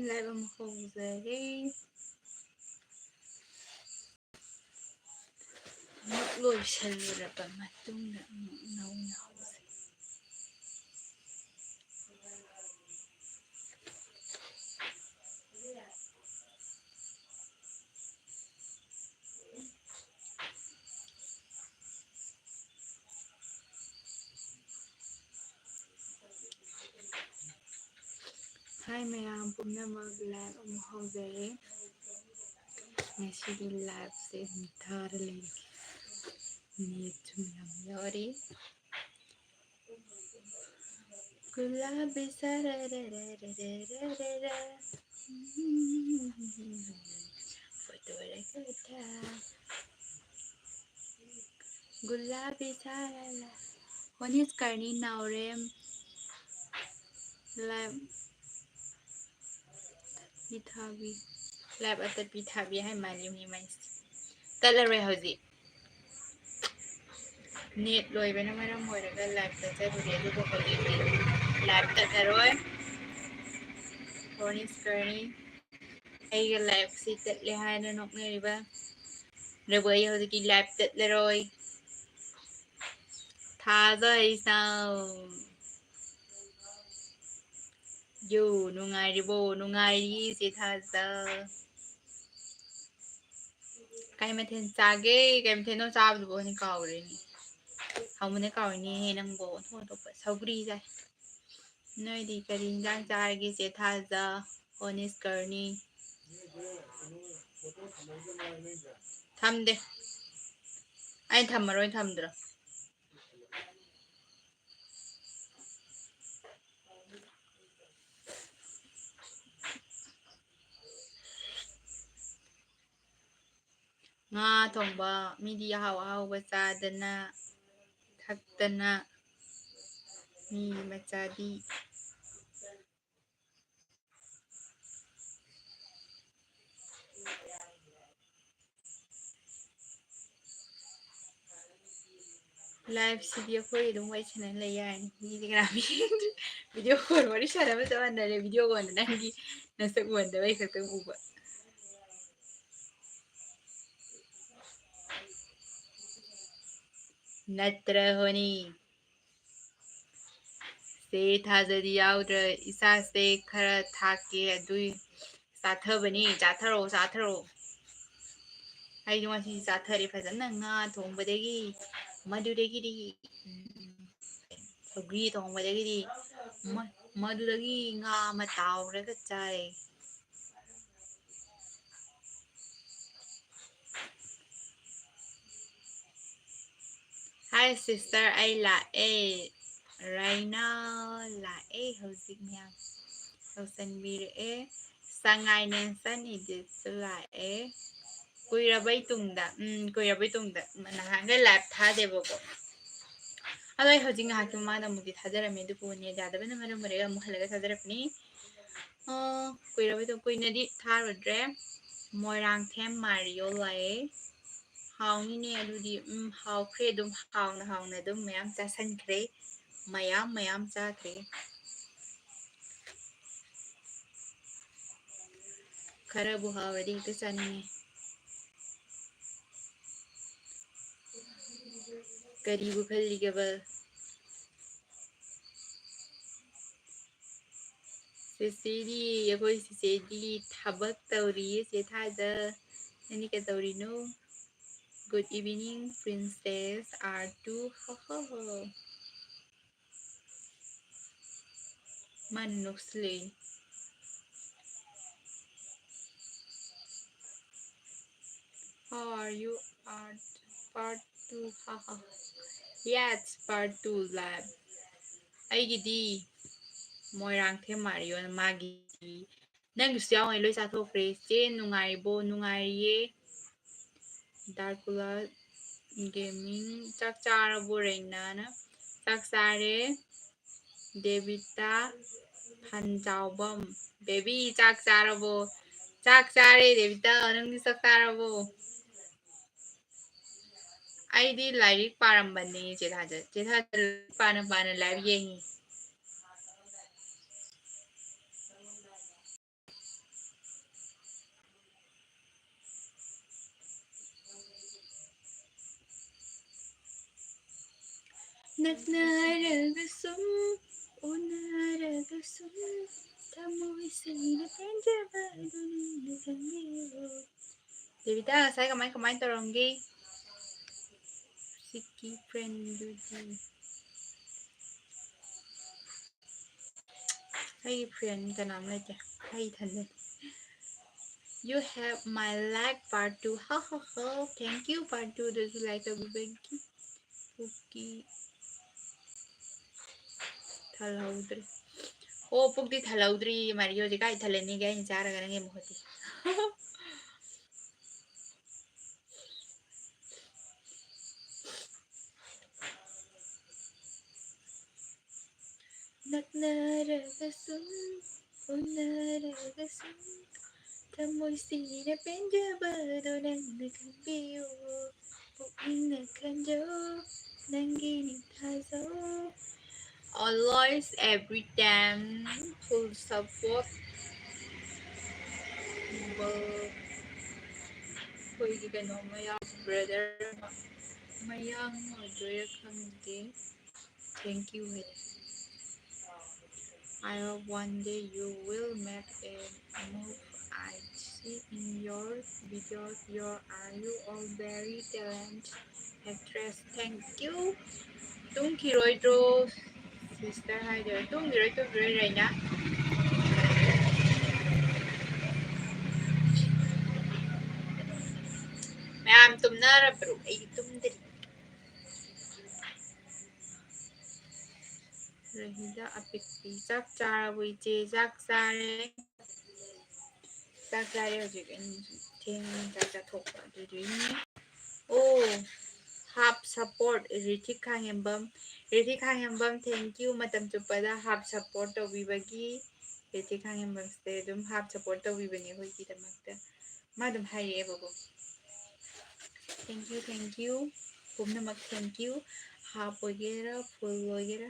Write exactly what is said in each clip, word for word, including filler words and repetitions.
Live ꯑꯃ ꯍꯧꯖꯔꯦ꯫ ꯑꯃꯨꯛ ꯂꯣꯏꯁꯤꯜꯂꯨꯔꯕ ꯃꯇꯨꯡꯗ ꯑꯃꯨꯛ ꯅꯧꯅ ꯍꯧꯖꯩ꯫ Hi ꯃꯌꯥꯝ ꯄꯨꯝꯅꯃꯛ, live ꯑꯃꯨꯛ ꯍꯧꯖꯔꯦ꯫ ꯉꯁꯤꯗꯤ liveꯁꯦ ꯃꯨꯊꯥꯔ ꯂꯩꯔꯦ꯫ Netꯁꯨ ꯌꯥꯝ ꯌꯥꯎꯔꯤ꯫ ꯒꯨꯂꯥꯕꯤ ꯁꯥꯔꯥꯔꯥꯔꯥꯔꯥꯔꯥꯔꯥ꯫ Photo record. ꯒꯨꯂꯥꯕꯤ ꯁꯥꯔꯥꯔꯥ꯫ ꯍꯣꯅꯤꯁ ꯀꯔꯅꯤ ꯅꯥꯎꯔꯦꯝ꯫ Live ꯄꯤꯊꯥꯕꯤ꯫ Live ꯑꯇꯠꯄꯤ ꯊꯥꯕꯤ ꯍꯥꯏ ꯃꯥꯜꯂꯤ ꯃꯤ ꯃꯩꯁꯦ꯫ ꯇꯠꯂꯔꯣꯏ ꯍꯧꯖꯤꯛ꯫ Net ꯂꯣꯏꯕꯅ ꯃꯔꯝ ꯑꯣꯏꯔꯒ live ꯇꯠꯆꯗ꯭ꯔꯦ, ꯑꯗꯨꯕꯨ ꯍꯧꯖꯤꯛꯇꯤ live ꯇꯠꯂꯔꯣꯏ꯫ ꯍꯣꯅꯤꯁ ꯀꯔꯅꯤ꯫ ꯑꯩꯒ liveꯁꯤ ꯇꯠꯂꯦ ꯍꯥꯏꯅ ꯅꯣꯛꯅꯔꯤꯕ ꯔꯕꯨ, ꯑꯩ ꯍꯧꯖꯤꯛꯇꯤ live ꯇꯠꯂꯔꯣꯏ꯫ ꯊꯥꯖ ꯍꯩꯁꯥꯝ꯫ ꯌꯨ, ꯅꯨꯡꯉꯥꯏꯔꯤꯕꯣ? ꯅꯨꯡꯉꯥꯏꯔꯤ, ꯆꯦ ꯊꯥꯖ꯫ ꯀꯩ ꯃꯊꯦꯜ ꯆꯥꯒꯦ? ꯀꯩ ꯃꯊꯦꯜꯅꯣ ꯆꯥꯕꯗꯨꯕꯨ ꯑꯩꯅ ꯀꯥꯎꯔꯦꯅꯦ꯫ ꯍꯥꯎꯃꯟꯗ ꯀꯥꯎꯔꯤꯅꯦꯍꯦ ꯅꯪꯕꯣ꯫ ꯑꯣꯟꯊꯣꯛ ꯑꯣꯟꯊꯣꯛꯄ꯫ ꯁꯧꯒ꯭ꯔꯤ ꯆꯥꯏ꯫ ꯅꯣꯏꯗꯤ ꯀꯔꯤ ꯏꯟꯖꯥꯡ ꯆꯥꯔꯒꯦ, ꯆꯦ ꯊꯥꯖ, ꯍꯣꯅꯤꯁ ꯀꯔꯅꯤ? ꯊꯝꯗꯦ꯫ ꯑꯩ ꯊꯝꯃꯔꯣꯏ, ꯊꯝꯗ꯭ꯔꯣ꯫ ꯉꯥ ꯊꯣꯡꯕ, ꯃꯤꯗꯤ ꯑꯍꯥꯎ ꯑꯍꯥꯎꯕ ꯆꯥꯗꯅ ꯊꯛꯇꯅ ꯃꯤ ꯃꯆꯥꯗꯤ꯫ Live ꯁꯤꯗꯤ ꯑꯩꯈꯣꯏ ꯑꯗꯨꯝ ꯋꯥꯔꯤ ꯁꯥꯟꯅ ꯂꯩ ꯌꯥꯔꯅꯤ꯫ ꯃꯤꯗꯤ ꯀꯅꯥ ꯃꯤ video call ꯋꯥꯔꯤ ꯁꯥꯟꯅꯕ ꯆꯞ ꯃꯥꯟꯅꯔꯦ꯫ Video callꯗ ꯅꯪꯒꯤ ꯅꯁꯛ ꯎꯍꯟꯗꯕꯩ ꯈꯛꯇꯪ ꯎꯕ꯫ ꯅꯠꯇ꯭ꯔ ꯍꯣꯅꯤ꯫ ꯆꯦ ꯊꯥꯖꯗꯤ ꯌꯥꯎꯗ꯭ꯔ, ꯏꯁꯥꯁꯦ ꯈꯔ ꯊꯥꯛꯀꯦ, ꯑꯗꯨꯏ ꯆꯥꯊꯕꯅꯤ꯫ ꯆꯥꯊꯔꯛꯑꯣ, ꯆꯥꯊꯔꯛꯑꯣ꯫ ꯑꯩꯗꯤ ꯉꯁꯤ ꯆꯥꯊꯔꯦ ꯐꯖꯅ, ꯉꯥ ꯊꯣꯡꯕꯗꯒꯤ, ꯃꯗꯨꯗꯒꯤꯗꯤ, ꯎꯝ, ꯁꯧꯒ꯭ꯔꯤ ꯊꯣꯡꯕꯗꯒꯤꯗꯤ, ꯃ-, ꯃꯗꯨꯗꯒꯤ ꯉꯥ ꯑꯃ ꯇꯥꯎꯔꯒ ꯆꯥꯔꯦ꯫ Hi sister, ꯑꯩ ꯂꯥꯛꯑꯦ꯫ ꯔꯥꯏꯅꯥ ꯂꯥꯛꯑꯦ ꯍꯧꯖꯤꯛ ꯃꯌꯥꯝ꯫ ꯇꯧꯁꯟꯕꯤꯔꯛꯑꯦ꯫ ꯁꯉꯥꯏ ꯅꯦꯟꯁꯟ ꯏꯗꯤꯠꯁꯨ ꯂꯥꯛꯑꯦ꯫ ꯀꯨꯏꯔꯕꯩ ꯇꯨꯡꯗ, ꯎꯝ, ꯀꯨꯏꯔꯕꯩ ꯇꯨꯡꯗ꯫ ꯅꯍꯥꯟꯒꯩ live ꯊꯥꯗꯦꯕꯀꯣ꯫ ꯑꯗꯣ ꯑꯩ ꯍꯧꯖꯤꯛ ꯉꯥꯏꯍꯥꯛꯀꯤ ꯃꯃꯥꯡꯗ ꯑꯃꯨꯛꯇꯤ ꯊꯥꯖꯔꯝꯃꯦ, ꯑꯗꯨꯕꯨ net ꯌꯥꯗꯕꯅ ꯃꯔꯝ ꯑꯣꯏꯔꯒ ꯑꯃꯨꯛ ꯍꯜꯂꯒ ꯊꯥꯖꯔꯛꯄꯅꯤ꯫ ꯑ, ꯀꯨꯏꯔꯕꯩ ꯇꯨꯡ-, ꯀꯨꯏꯅꯗꯤ ꯊꯥꯔꯨꯗ꯭ꯔꯦ꯫ ꯃꯣꯏꯔꯥꯡꯊꯦꯝ ꯃꯥꯔꯤꯌꯣ ꯂꯥꯛꯑꯦ꯫ ꯍꯥꯎꯅꯤꯅꯦ ꯑꯗꯨꯗꯤ꯫ ꯎꯝ, ꯍꯥꯎꯈ꯭ꯔꯦ ꯑꯗꯨꯝ, ꯍꯥꯎꯅ ꯍꯥꯎꯅ ꯑꯗꯨꯝ ꯃꯌꯥꯝ ꯆꯥꯁꯟꯈ꯭ꯔꯦ꯫ ꯃꯌꯥꯝ ꯃꯌꯥꯝ ꯆꯥꯈ꯭ꯔꯦ꯫ ꯈꯔꯕꯨ ꯍꯥꯎꯔꯗꯤ ꯍꯦꯛꯇ ꯆꯥꯅꯤꯡꯉꯦ꯫ ꯀꯔꯤꯕꯨ ꯈꯜꯂꯤꯒꯦꯕ? ꯆꯦꯆꯦꯗꯤ, ꯑꯩꯈꯣꯏ ꯆꯦꯆꯦꯗꯤ ꯊꯕꯛ ꯇꯧꯔꯤꯌꯦ, ꯆꯦ ꯊꯥꯖ꯫ ꯅꯪꯗꯤ ꯀꯩꯗꯧꯔꯤꯅꯣ? Good evening, Princess R two. ꯍꯣ, ꯍꯣ, ꯍꯣ꯫ ꯃꯥꯅ ꯅꯣꯛꯁꯤꯜꯂꯛꯏ꯫ How are you? Art part two. ꯍꯥ, ꯍꯥ꯫ Yes, part two live꯫ ꯑꯩꯒꯤꯗꯤ ꯃꯣꯏꯔꯥꯡꯊꯦꯝ ꯃꯥꯔꯤꯌꯣꯅ ꯃꯥꯒꯤ ꯅꯪꯒꯤꯁꯨ ꯌꯥꯎꯉꯩ ꯂꯣꯏ ꯆꯥꯊꯣꯛꯈ꯭ꯔꯦ꯫ ꯆꯦ ꯅꯨꯡꯉꯥꯏꯔꯤꯕꯣ? ꯅꯨꯡꯉꯥꯏꯔꯤꯌꯦ꯫ Darkula Gaming, ꯆꯥꯛ ꯆꯥꯔꯕꯣ ꯔꯦꯡꯅꯥꯅ? ꯆꯥꯛ ꯆꯥꯔꯦ꯫ ꯗꯦꯕꯤꯇꯥ ꯐꯟꯖꯥꯎꯕꯝ, baby ꯆꯥꯛ ꯆꯥꯔꯕꯣ? ꯆꯥꯛ ꯆꯥꯔꯦ ꯗꯦꯕꯤꯇꯥ, ꯅꯪꯗꯤ ꯆꯥꯛ ꯆꯥꯔꯕꯣ? ꯑꯩꯗꯤ ꯂꯥꯏꯔꯤꯛ ꯄꯥꯔꯝꯕꯅꯤ, ꯆꯦ ꯊꯥꯖ꯫ ꯆꯦ ꯊꯥꯖ ꯂꯥꯏꯔꯤꯛ ꯄꯥꯅ ꯄꯥꯅ live ꯌꯦꯡꯉꯤ꯫ ꯅꯛꯅꯔꯒ ꯁꯨꯝ, ꯎꯅꯔꯒ ꯁꯨꯝ, ꯊꯃꯣꯏꯁꯤꯅ ꯄꯦꯟꯖꯕꯗꯨ ꯅꯪꯅ ꯈꯪꯕꯤꯌꯨ꯫ ꯗꯦꯕꯤꯇꯥ, ꯉꯁꯥꯏ ꯀꯃꯥꯏ ꯀꯃꯥꯏ ꯇꯧꯔꯝꯒꯦ? ꯁꯤꯛꯀꯤ friendꯗꯨꯗꯤ꯫ ꯑꯩꯒꯤ friend ꯀꯅꯥꯝ ꯂꯩꯇꯦ, ꯑꯩ ꯏꯊꯟꯗꯅꯤ꯫ You have my like part two. ꯍ ꯍ ꯍ꯫ Thank you, part twoꯗꯁꯨ like ꯇꯧꯕꯤꯕꯒꯤ꯫ ꯄꯨꯛꯀꯤ ꯊꯜꯍꯧꯗ꯭ꯔꯦ꯫ ꯑꯣ, ꯄꯨꯛꯇꯤ ꯊꯜꯍꯧꯗ꯭ꯔꯤ, ꯃꯥꯔꯤ ꯍꯧꯖꯤꯛ ꯀꯥꯏ ꯊꯜꯂꯅꯤꯒꯦ? ꯑꯩꯅ ꯆꯥꯔꯒ ꯅꯪꯒꯤ ꯃꯍꯨꯠꯇꯤ꯫ ꯅꯛꯅꯔꯒ ꯁꯨꯝ, ꯎꯅꯔꯒ ꯁꯨꯝ, ꯊꯃꯣꯏꯁꯤꯅ ꯄꯦꯟꯖꯕꯗꯣ ꯅꯪꯅ ꯈꯪꯕꯤꯌꯨ꯫ ꯄꯨꯛꯅꯤꯡꯅ ꯈꯟꯖꯧ, ꯅꯪꯒꯤꯅꯤ ꯊꯥꯖꯧ꯫ Always, every time, full support. ꯑꯩꯈꯣꯏꯒꯤ ꯀꯩꯅꯣꯝꯃ ꯌꯥꯎ, brother ꯑꯃ, ꯃꯌꯥꯡ ꯑꯣꯏꯗꯣꯏꯔꯥ ꯈꯪꯗꯦ꯫ Thank you high. I hope one day you will make a move. I see in your videos, you are, you are very talented actress. Thank you. ꯇꯨꯝꯈꯤꯔꯣꯏꯗ꯭ꯔꯣ? Sister ꯍꯥꯏꯗꯣꯏꯔꯥ? ꯇꯨꯝꯈꯤꯔꯣꯏ, ꯇꯨꯝꯈꯤꯔꯣꯏ ꯔꯩꯅꯥ꯫ ꯃꯌꯥꯝ ꯇꯨꯝꯅꯔꯕ꯭ꯔꯣ? ꯑꯩꯗꯤ ꯇꯨꯝꯗ꯭ꯔꯤ꯫ ꯔꯍꯤꯗ ꯑꯄꯤꯛꯄꯤ, ꯆꯥꯛ ꯆꯥꯔꯕꯣ ꯏꯆꯦ? ꯆꯥꯛ ꯆꯥꯔꯦ꯫ ꯆꯥꯛ ꯆꯥꯔꯦ ꯍꯧꯖꯤꯛ꯫ ꯑꯩꯅ ꯊꯦꯡꯅ ꯆꯥꯛ ꯆꯥꯊꯣꯛꯄ ꯑꯗꯨꯗꯨꯒꯤꯅꯦ꯫ ꯑꯣ, half support, Hrithik ꯈꯥꯉꯦꯝꯕꯝ꯫ Hrithik ꯈꯥꯉꯦꯝꯕꯝ, thank you꯫ ꯃꯇꯝ ꯆꯨꯞꯄꯗ half support ꯇꯧꯕꯤꯕꯒꯤ꯫ ꯔꯤꯊꯤꯛ ꯈꯥꯉꯦꯝꯕꯝꯁꯦ ꯑꯗꯨꯝ half support ꯇꯧꯕꯤꯕꯅꯦ ꯑꯩꯈꯣꯏꯒꯤꯗꯃꯛꯇ꯫ ꯃꯥ ꯑꯗꯨꯝ ꯍꯥꯏꯔꯛꯑꯦꯕꯀꯣ꯫ Thank you, thank you꯫ ꯄꯨꯝꯅꯃꯛ thank you꯫ Half ꯑꯣꯏꯒꯦꯔꯥ, full ꯑꯣꯏꯒꯦꯔꯥ,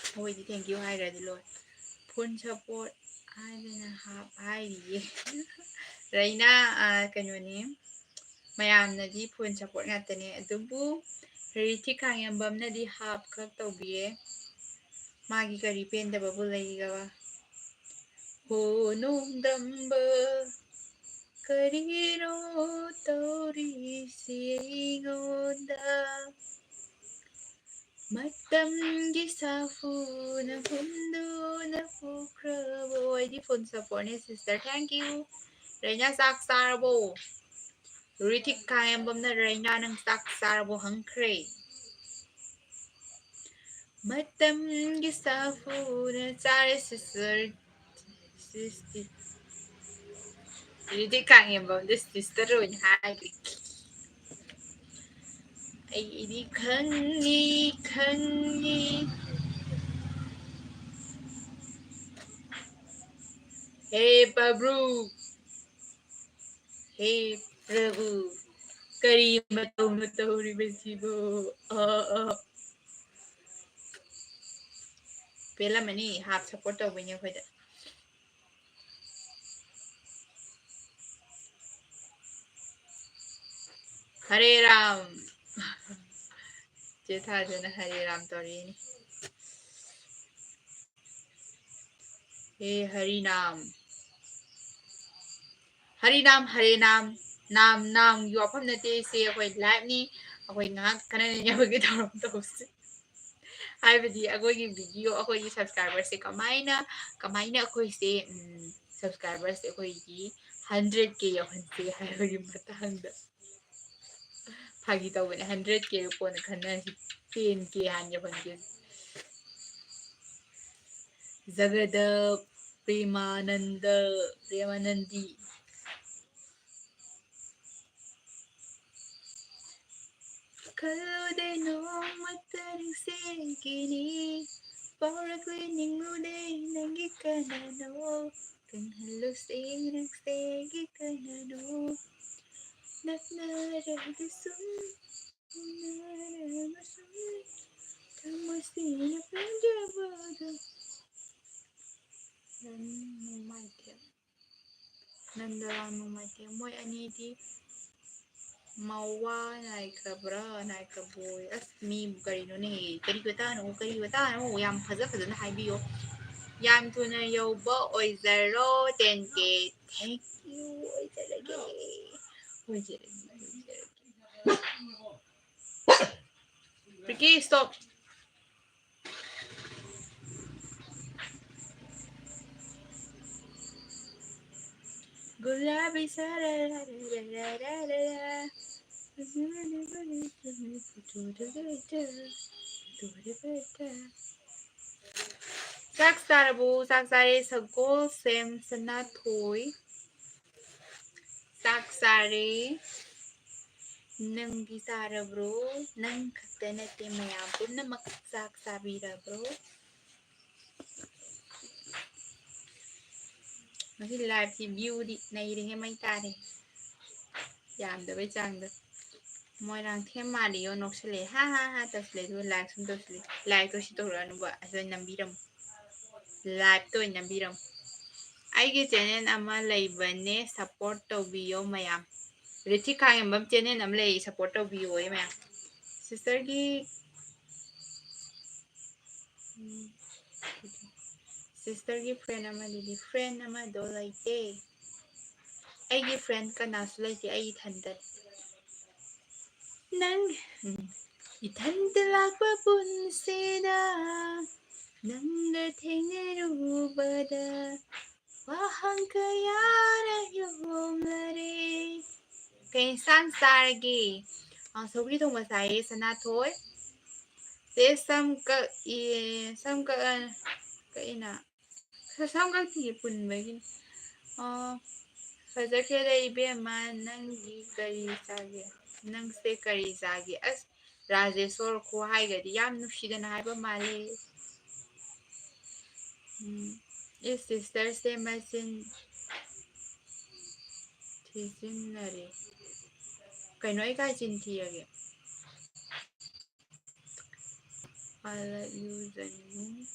ꯑꯩꯈꯣꯏꯗꯤ thank you ꯍꯥꯏꯔꯗꯤ ꯂꯣꯏ꯫ Full support ꯍꯥꯏꯗꯅ half ꯍꯥꯏꯔꯤꯌꯦ꯫ ꯔꯩꯅꯥ, ꯑ, ꯀꯩꯅꯣꯅꯦ, ꯃꯌꯥꯝꯅꯗꯤ full support ꯉꯥꯛꯇꯅꯦ, ꯑꯗꯨꯕꯨ ꯔꯤꯊꯤꯛ ꯈꯥꯉꯦꯝꯕꯝꯅꯗꯤ half ꯈꯛ ꯇꯧꯕꯤꯌꯦ꯫ ꯃꯥꯒꯤ ꯀꯔꯤ ꯄꯦꯟꯗꯕꯕꯨ ꯂꯩꯒꯕ? ꯍꯣ ꯅꯣꯡꯗꯝꯕ, ꯀꯔꯤꯅꯣ ꯇꯧꯔꯤꯁꯤ ꯑꯩꯉꯣꯟꯗ? ꯃꯇꯝꯒꯤ ꯁꯥꯐꯨꯅ ꯍꯨꯝꯗꯨꯅ ꯄꯨꯈ꯭ꯔꯕꯣ? ꯑꯩꯗꯤ full supportꯅꯦ, sister. Thank you. ꯔꯩꯅꯥ, ꯆꯥꯛ ꯆꯥꯔꯕꯣ? ꯔꯤꯊꯤꯛ ꯈꯥꯉꯦꯝꯕꯝꯅ, "ꯔꯩꯅꯥ, ꯅꯪ ꯆꯥꯛ ꯆꯥꯔꯕꯣ?" ꯍꯪꯈ꯭ꯔꯦ꯫ ꯃꯇꯝꯒꯤ ꯁꯥꯐꯨꯅ ꯆꯥꯔꯦ, sister. Sister. ꯔꯤꯊꯤꯛ ꯈꯥꯉꯦꯝꯕꯝꯗ sister ꯑꯣꯏꯅ ꯍꯥꯏꯈ꯭ꯔꯦ꯫ ꯑꯩꯗꯤ ꯈꯪꯉꯤ, ꯈꯪꯉꯤ꯫ ꯍꯦ ꯄ꯭ꯔꯚꯨ, ꯍꯦ ꯄ꯭ꯔꯚꯨ, ꯀꯔꯤ ꯃꯇꯧꯅꯣ ꯇꯧꯔꯤꯕꯁꯤꯕꯨ? ꯑ, ꯑ꯫ ꯄꯦꯜꯂꯝꯃꯅꯤ, half support ꯇꯧꯕꯩꯅꯦ ꯑꯩꯈꯣꯏꯗ꯫ ꯍꯔꯦ ꯔꯥꯝ꯫ ꯆꯦ ꯊꯥꯖꯅ ꯍꯔꯦ ꯔꯥꯝ ꯇꯧꯔꯤꯅꯤ꯫ ꯍꯦ ꯍꯔꯤ ꯅꯥꯝ꯫ ꯍꯔꯤ ꯅꯥꯝ, ꯍꯔꯦ ꯅꯥꯝ, ꯅꯥꯝ, ꯅꯥꯝꯒꯤ ꯋꯥꯐꯝ ꯅꯠꯇꯦ ꯁꯦ, ꯑꯩꯈꯣꯏ liveꯅꯤ, ꯑꯩꯈꯣꯏ ꯉꯥꯏꯍꯥꯛ ꯈꯟꯅ ꯅꯩꯅꯕꯒꯤ ꯊꯧꯔꯝ ꯇꯧꯁꯤ꯫ ꯍꯥꯏꯕꯗꯤ ꯑꯩꯈꯣꯏꯒꯤ video, ꯑꯩꯈꯣꯏꯒꯤ subscriberꯁꯦ ꯀꯃꯥꯏꯅ, ꯀꯃꯥꯏꯅ ꯑꯩꯈꯣꯏꯁꯦ, ꯎꯝ, subscriberꯁꯦ ꯑꯩꯈꯣꯏꯒꯤ hundred K ꯌꯧꯍꯟꯁꯦ ꯍꯥꯏꯕꯒꯤ ꯃꯇꯥꯡꯗ꯫ ꯐꯥꯒꯤ ꯇꯧꯕꯅꯦ, hundred K ꯀꯣꯟꯅ ꯈꯟꯅꯔꯁꯤ, ten K ꯍꯥꯟꯅ ꯌꯧꯍꯟꯒꯦ꯫ ꯖꯒꯗ ꯄ꯭ꯔꯦꯃꯥꯅꯟꯗ, ꯄ꯭ꯔꯦꯃꯥꯅꯟꯗꯤ꯫ ꯈꯜꯂꯨꯗꯦ ꯅꯣꯡꯃꯇ ꯅꯪ ꯆꯦꯟꯈꯤꯅꯤ, ꯄꯥꯎꯔꯛꯂꯦ ꯅꯤꯡꯂꯨꯗꯦ ꯅꯪꯒꯤ ꯀꯅꯥꯅꯣ, ꯈꯪꯍꯜꯂꯨꯁꯦ ꯅꯪꯁꯦ ꯑꯩꯒꯤ ꯀꯅꯥꯅꯣ꯫ ꯅꯛꯅꯔꯒ ꯁꯨꯝ ꯎꯅꯔꯒ ꯁꯨꯝ ꯊꯃꯣꯏꯁꯤꯅ ꯄꯦꯟꯖꯕꯗꯣ꯫ ꯅꯪ ꯅꯨꯡꯉꯥꯏꯇꯦ꯫ ꯅꯟꯗꯂꯥꯜ ꯅꯨꯡꯉꯥꯏꯇꯦ꯫ ꯃꯣꯏ ꯑꯅꯤꯗꯤ ꯃꯋꯥ ꯅꯥꯏꯈ꯭ꯔꯕ꯭ꯔꯥ ꯅꯥꯏꯈ꯭ꯔꯕꯣꯏ? ꯑꯁ, ꯃꯤꯕꯨ ꯀꯔꯤꯅꯣꯅꯦ? ꯀꯔꯤ ꯋꯥꯇꯥꯅꯣ? ꯀꯔꯤ ꯋꯥꯇꯥꯅꯣ? ꯌꯥꯝ ꯐꯖ ꯐꯖꯅ ꯍꯥꯏꯕꯤꯌꯣ꯫ ꯌꯥꯝ ꯊꯨꯅ ꯌꯧꯕ ꯑꯣꯏꯖꯔꯣ, ten K꯫ Thank you꯫ ꯑꯣꯏꯖꯔꯒꯦ꯫ ꯑꯣꯏꯖꯔꯒꯦ, ꯑꯣꯏꯖꯔꯒꯦ꯫ ꯄ꯭ꯔꯤꯀꯤ, stop꯫ ꯒꯨꯂꯥꯕꯤ ꯁꯥꯔꯥ ꯔꯥ ꯔꯥ ꯔꯥ ꯔꯥ ꯔꯥ꯫ ꯆꯥꯛ ꯆꯥꯔꯕꯣ? ꯆꯥꯛ ꯆꯥꯔꯦ꯫ ꯁꯒꯣꯜꯁꯦꯝ ꯁꯅꯥꯊꯣꯏ꯫ ꯆꯥꯛ ꯆꯥꯔꯦ꯫ ꯅꯪꯗꯤ ꯆꯥꯔꯕ꯭ꯔꯣ? ꯅꯪ ꯈꯛꯇ ꯅꯠꯇꯦ, ꯃꯌꯥꯝ ꯄꯨꯝꯅꯃꯛ ꯆꯥꯛ ꯆꯥꯕꯤꯔꯕ꯭ꯔꯣ? ꯉꯁꯤ liveꯁꯤ viewꯗꯤ ꯅꯩꯔꯦꯍꯦ, ꯃꯩ ꯇꯥꯔꯦ꯫ ꯌꯥꯝꯗꯕꯩ ꯆꯥꯡꯗ꯫ ꯃꯣꯏꯔꯥꯡꯊꯦꯝ ꯃꯥꯜꯂꯤꯌꯣ, ꯅꯣꯛꯁꯜꯂꯦ꯫ ꯍꯥ ꯍꯥ ꯍꯥ ꯇꯧꯁꯜꯂꯦ, ꯑꯗꯨꯒ like ꯁꯨꯝ ꯇꯧꯁꯜꯂꯦ꯫ Likeꯇꯣ ꯁꯤ ꯇꯧꯔꯛꯑꯅꯨꯕ, ꯑꯁꯤꯗ ꯅꯝꯕꯤꯔꯝꯃꯨ꯫ Liveꯇ ꯑꯣꯏꯅ ꯅꯝꯕꯤꯔꯝꯃꯨ꯫ ꯑꯩꯒꯤ channel ꯑꯃ ꯂꯩꯕꯅꯦ, support ꯇꯧꯕꯤꯌꯣ ꯃꯌꯥꯝ꯫ ꯔꯤꯊꯤꯛ ꯈꯥꯉꯦꯝꯕꯝ channel ꯑꯃ ꯂꯩ, support ꯇꯧꯕꯤꯌꯣꯌꯦ ꯃꯌꯥꯝ꯫ Sisterꯒꯤ, ꯎꯝ, sisterꯒꯤ friend ꯑꯃꯗꯨꯗꯤ, friend ꯑꯃꯗꯣ ꯂꯩꯇꯦ꯫ ꯑꯩꯒꯤ friend ꯀꯅꯥꯁꯨ ꯂꯩꯇꯦ, ꯑꯩ ꯏꯊꯟꯇꯅꯤ꯫ ꯅꯪ, ꯎꯝ, ꯏꯊꯟꯇ ꯂꯥꯛꯄ ꯄꯨꯟꯁꯤꯗ ꯅꯪꯒ ꯊꯦꯡꯅꯔꯨꯕꯗ ꯋꯥꯍꯪ ꯀꯌꯥꯅ ꯌꯣꯝꯂꯔꯦ꯫ ꯀꯩ ꯏꯟꯁꯥꯡ ꯆꯥꯔꯒꯦ? ꯑ, ꯁꯧꯒ꯭ꯔꯤ ꯊꯣꯡꯕ ꯆꯥꯏꯌꯦ, ꯁꯅꯥꯊꯣꯏ꯫ ꯆꯦ ꯁꯝ ꯀꯛꯏ, ꯁꯝ ꯀꯛ-, ꯀꯛꯏꯅ? ꯁꯝ ꯀꯛꯇꯤꯌꯦ, ꯄꯨꯟꯕꯒꯤꯅꯤ꯫ ꯑꯣ, ꯐꯖꯈ꯭ꯔꯦꯗ ꯏꯕꯦꯝꯃ, ꯅꯪꯗꯤ ꯀꯔꯤ ꯆꯥꯒꯦ? ꯅꯪꯁꯦ ꯀꯔꯤ ꯆꯥꯒꯦ? ꯑꯁ, ꯔꯥꯖꯦꯁꯣꯔ ꯈꯨꯍꯥꯏꯒꯗꯤ ꯌꯥꯝ ꯅꯨꯡꯁꯤꯗꯅ ꯍꯥꯏꯕ ꯃꯥꯜꯂꯦ꯫ ꯎꯝ, ꯏꯁ, sisterꯁꯦ ꯃꯆꯤꯟ ꯊꯤꯖꯤꯟꯅꯔꯦ꯫ ꯀꯩꯅꯣ ꯑꯩ ꯀꯥꯏ ꯆꯤꯟ ꯊꯤꯔꯒꯦ? I love you, Janu.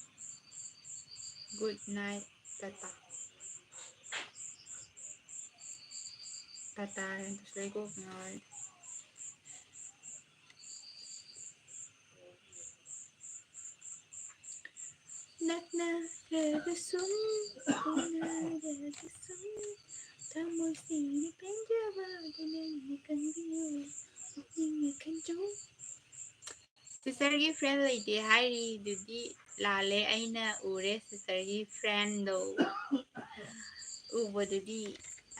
Good night, Tata. Tata ꯍꯥꯏꯅ ꯂꯩꯀꯣꯛ ꯉꯥꯎꯔꯦ꯫ ꯅꯛꯅꯔꯒꯁꯨꯝ, ꯎꯅꯔꯒꯁꯨꯝ, ꯊꯃꯣꯏꯁꯤꯡꯒꯤ ꯄꯦꯟꯖꯕꯗꯨ ꯅꯪꯅ ꯀꯟꯕꯤꯌꯨ, ꯄꯨꯛꯅꯤꯡꯅ ꯈꯟꯖꯧ꯫ Sisterꯒꯤ friend ꯂꯩꯇꯦ ꯍꯥꯏꯔꯤꯗꯨꯗꯤ ꯂꯥꯜꯂꯦ, ꯑꯩꯅ ꯎꯔꯦ sisterꯒꯤ friendꯗꯣ꯫ ꯎꯕꯗꯨꯗꯤ,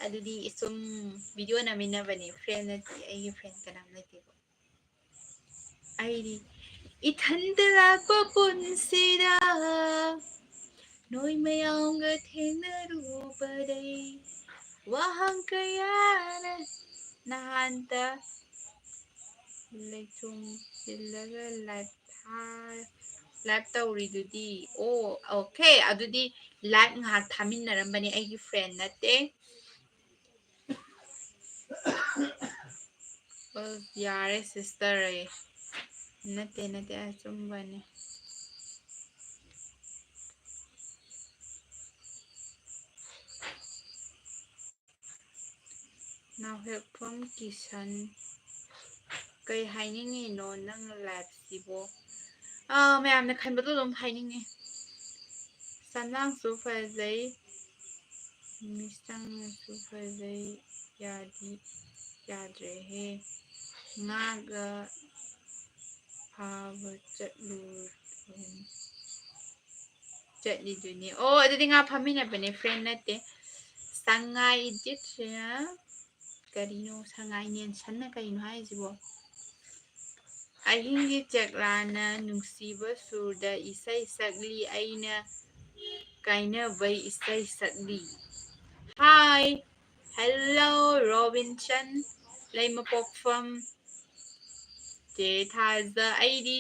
ꯑꯗꯨꯗꯤ ꯁꯨꯝ video ꯅꯝꯃꯤꯟꯅꯕꯅꯦ, friend ꯅꯠꯇꯦ, ꯑꯩꯒꯤ friend ꯀꯅꯥꯝ ꯂꯩꯇꯦꯕ꯫ ꯑꯩꯗꯤ ꯏꯊꯟꯇ ꯂꯥꯛꯄ ꯄꯨꯟꯁꯤꯗ ꯅꯣꯏ ꯃꯌꯥꯝꯒ ꯊꯦꯡꯅꯔꯨꯕꯗꯩ ꯋꯥꯍꯪ ꯀꯌꯥꯅ ꯅꯍꯥꯟꯇ ꯂꯩꯆꯨꯝ ꯁꯤꯜꯂꯒ live ꯊꯥ-, live ꯇꯧꯔꯤꯗꯨꯗꯤ꯫ ꯑꯣ, okay, ꯑꯗꯨꯗꯤ live ꯉꯥꯏꯍꯥꯛ ꯊꯥꯃꯤꯟꯅꯔꯝꯕꯅꯦ, ꯑꯩꯒꯤ friend ꯅꯠꯇꯦ꯫ ꯑꯣ, ꯌꯥꯔꯦ sister ꯑꯩ꯫ ꯅꯠꯇꯦ, ꯅꯠꯇꯦ, ꯑꯆꯨꯝꯕꯅꯦ꯫ ꯅꯥꯎꯍꯦꯛꯐꯝ ꯀꯤꯁꯟ, ꯀꯩ ꯍꯥꯏꯅꯤꯡꯉꯤꯅꯣ ꯅꯪ liveꯁꯤꯕꯣ? ꯑꯥ, ꯃꯌꯥꯝꯅ ꯈꯟꯕꯗꯣ ꯑꯗꯨꯝ ꯍꯥꯏꯅꯤꯡꯉꯤ꯫ ꯁꯝꯂꯥꯡꯁꯨ ꯐꯖꯩ, ꯃꯤꯁꯛꯁꯨ ꯐꯖꯩ, ꯌꯥꯗꯤ ꯌꯥꯗ꯭ꯔꯦꯍꯦ꯫ ꯉꯥꯒ ꯐꯥꯕ ꯆꯠꯂꯨ꯫ ꯆꯠꯂꯤꯗꯨꯅꯤ꯫ ꯑꯣ, ꯑꯗꯨꯗꯤ ꯉꯥ ꯐꯥꯃꯤꯟꯅꯕꯅꯦ, friend ꯅꯠꯇꯦ꯫ ꯁꯉꯥꯏ ꯏꯗꯤꯠꯁꯤꯅ ꯀꯔꯤꯅꯣ? ꯁꯉꯥꯏ ꯅꯦꯟꯁꯟꯅ ꯀꯩꯅꯣ ꯍꯥꯏꯁꯤꯕꯣ? ꯑꯍꯤꯡꯒꯤ ꯆꯦꯛꯂꯥꯅ ꯅꯨꯡꯁꯤꯕ ꯁꯨꯔꯗ ꯏꯁꯩ ꯁꯛꯂꯤ, ꯑꯩꯅ ꯀꯥꯏꯅꯕꯩ ꯏꯁꯩ ꯁꯛꯂꯤ꯫ Hi, hello, ꯔꯣꯕꯤꯟꯁꯟ, ꯂꯩꯃꯄꯣꯛꯐꯝ, ꯆꯦ ꯊꯥꯖ, ꯑꯩꯗꯤ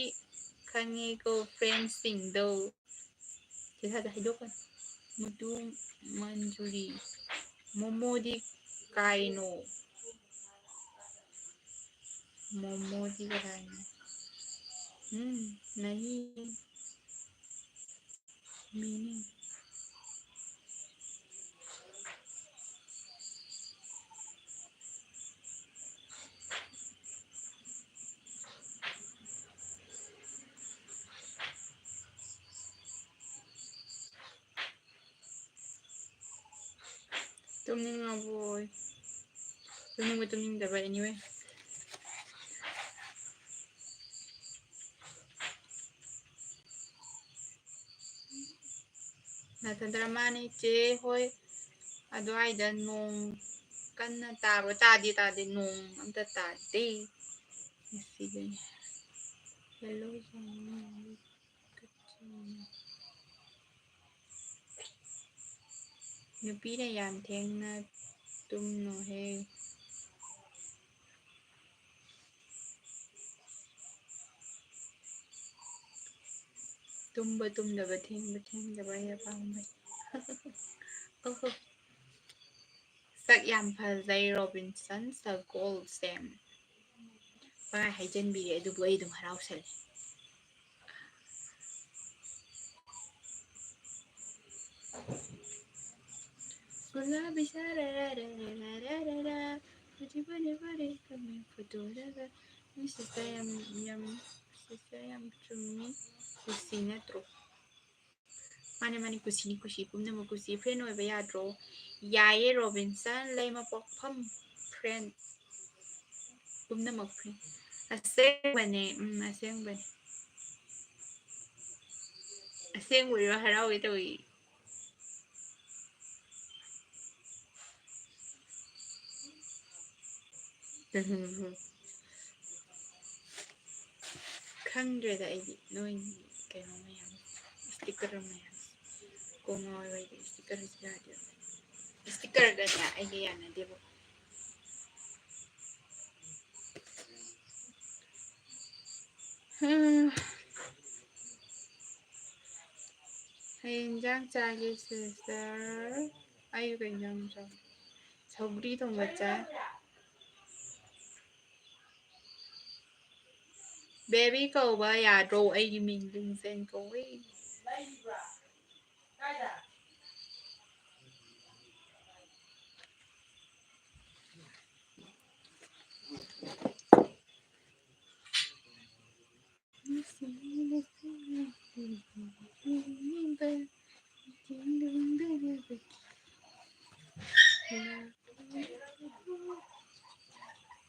ꯈꯪꯉꯦꯀꯣ friendꯁꯤꯡꯗꯣ꯫ ꯆꯦ ꯊꯥꯖ ꯍꯥꯏꯗꯣꯛꯀꯅꯨ꯫ ꯃꯨꯇꯨ ꯃꯟꯖꯨꯔꯤ, ꯃꯣꯃꯣꯗꯤ ꯀꯥꯏꯅꯣ? मोमो की बनानी। हम्म, नहीं। मीनिंग। ꯇꯨꯝꯅꯤꯡꯉꯕꯣꯏ? ꯇꯨꯝꯅꯤꯡꯕ ꯇꯨꯝꯅꯤꯡꯗꯕ, anyway꯫ ꯅꯥꯊꯟꯗꯔ? ꯃꯥꯅꯦ ꯏꯆꯦ ꯍꯣꯏ꯫ ꯑꯗꯨꯋꯥꯏꯗ ꯅꯣꯡ ꯀꯟꯅ ꯇꯥꯕ꯭ꯔꯣ? ꯇꯥꯗꯦ, ꯇꯥꯗꯦ, ꯅꯣꯡ ꯑꯝꯇ ꯇꯥꯗꯦ ꯉꯁꯤꯗꯤ꯫ Hello, ꯅꯨꯄꯤꯅ ꯌꯥꯝ ꯊꯦꯡꯅ ꯇꯨꯝꯅꯨꯍꯦ꯫ ꯇꯨꯝꯕ ꯇꯨꯝꯗꯕ, ꯊꯦꯡꯕ ꯊꯦꯡꯗꯕ ꯑꯩ ꯑꯄꯥꯝꯕꯅꯤ꯫ ꯑꯣꯍꯣ꯫ ꯁꯛ ꯌꯥꯝ ꯐꯖꯩ ꯔꯣꯕꯤꯟꯁꯟ ꯁꯒꯣꯜꯁꯦꯝ꯫ ꯄꯪꯍꯥꯏ ꯍꯥꯏꯖꯟꯕꯤꯔꯦ, ꯑꯗꯨꯕꯨ ꯑꯩ ꯑꯗꯨꯝ ꯍꯔꯥꯎꯁꯜꯂꯦ꯫ ꯒꯨꯂꯥꯕꯤ ꯁꯥꯔꯥꯔꯥꯔꯥꯔꯥꯔꯥ, ꯐꯖꯕꯅ ꯐꯔꯦ ꯀꯃꯦꯟ ꯐꯣꯇꯣꯗꯒ꯫ ꯃꯤ ꯁꯤꯁꯇꯔ ꯌꯥꯝ, ꯌꯥꯝ, ꯁꯤꯁꯇꯔ ꯌꯥꯝ ꯆꯨꯝꯃꯤ꯫ ꯀꯨꯁꯤ ꯅꯠꯇ꯭ꯔꯣ? ꯃꯥꯅꯦ, ꯃꯥꯅꯦ, ꯀꯨꯁꯤꯅꯤ, ꯀꯨꯁꯤ, ꯄꯨꯝꯅꯃꯛ ꯀꯨꯁꯤ꯫ ꯐ꯭ꯔꯦꯟ ꯑꯣꯏꯕ ꯌꯥꯗ꯭ꯔꯣ? ꯌꯥꯏꯌꯦ, ꯔꯣꯕꯤꯟꯁꯟ ꯂꯩꯃꯄꯣꯛꯐꯝ꯫ ꯐ꯭ꯔꯦꯟ꯫ ꯄꯨꯝꯅꯃꯛ ꯐ꯭ꯔꯦꯟ꯫ ꯑꯁꯦꯡꯕꯅꯦ, ꯎꯝ, ꯑꯁꯦꯡꯕꯅꯦ꯫ ꯑꯁꯦꯡꯕꯩꯔꯣ? ꯍꯔꯥꯎꯒꯦ ꯇꯧꯏ꯫ ꯈꯪꯗ꯭ꯔꯦꯗ ꯑꯩꯗꯤ ꯅꯣꯏ ꯀꯩꯅꯣ ꯃꯌꯥꯝ, ꯁ꯭ꯇꯤꯀꯔ ꯃꯌꯥꯝ꯫ ꯀꯣꯛ ꯉꯥꯎꯋꯦꯕ ꯑꯩꯗꯤ ꯁ꯭ꯇꯤꯀꯔꯁꯤ ꯌꯥꯗꯦꯕ꯫ ꯁ꯭ꯇꯤꯀꯔꯒꯅꯦ ꯑꯩꯒ ꯌꯥꯅꯗꯦꯕ꯫ ꯍꯝ꯫ ꯀꯩ ꯏꯟꯖꯥꯡ ꯆꯥꯒꯦ ꯁꯤꯁꯇꯔ? ꯑꯩ ꯀꯩ ꯏꯟꯖꯥꯡ ꯆꯥꯒꯦ? ꯁꯧꯒ꯭ꯔꯤ ꯊꯣꯡꯕ ꯆꯥꯏ꯫ ꯕꯦꯕꯤ ꯀꯧꯕ ꯌꯥꯗ꯭ꯔꯣ? ꯑꯩꯒꯤ ꯃꯤꯡ ꯂꯤꯡꯖꯦꯜ ꯀꯧꯋꯦ꯫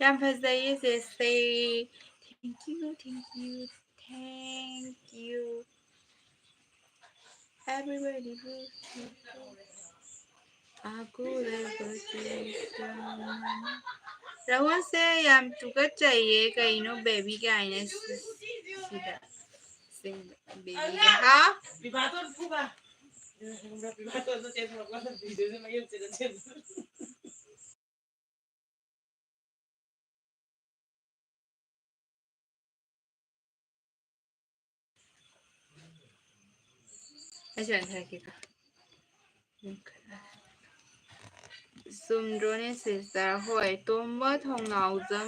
ꯌꯥꯝ ꯐꯖꯩꯌꯦ ꯆꯦꯁꯦ꯫ Thank you, thank you, thank you. Everybody, ꯔꯍꯨꯜꯁꯦ ꯌꯥꯝ ꯇꯨꯀꯠꯆꯩꯌꯦ꯫ ꯀꯩꯅꯣ ꯕꯦꯕꯤ ꯀꯥꯏꯅ ꯁꯤ-, ꯁꯤꯗ꯫ ꯁꯤ ꯕꯦꯕꯤꯒ꯫ ꯍꯥ? ꯑꯩꯁꯨ ꯌꯥꯝ ꯊꯥꯔꯛꯀꯦꯀꯣ꯫ ꯆꯨꯝꯗ꯭ꯔꯣꯅꯦ sister? ꯍꯣꯏ, ꯇꯣꯝꯕ ꯊꯣꯡꯅꯥꯎꯖꯝ꯫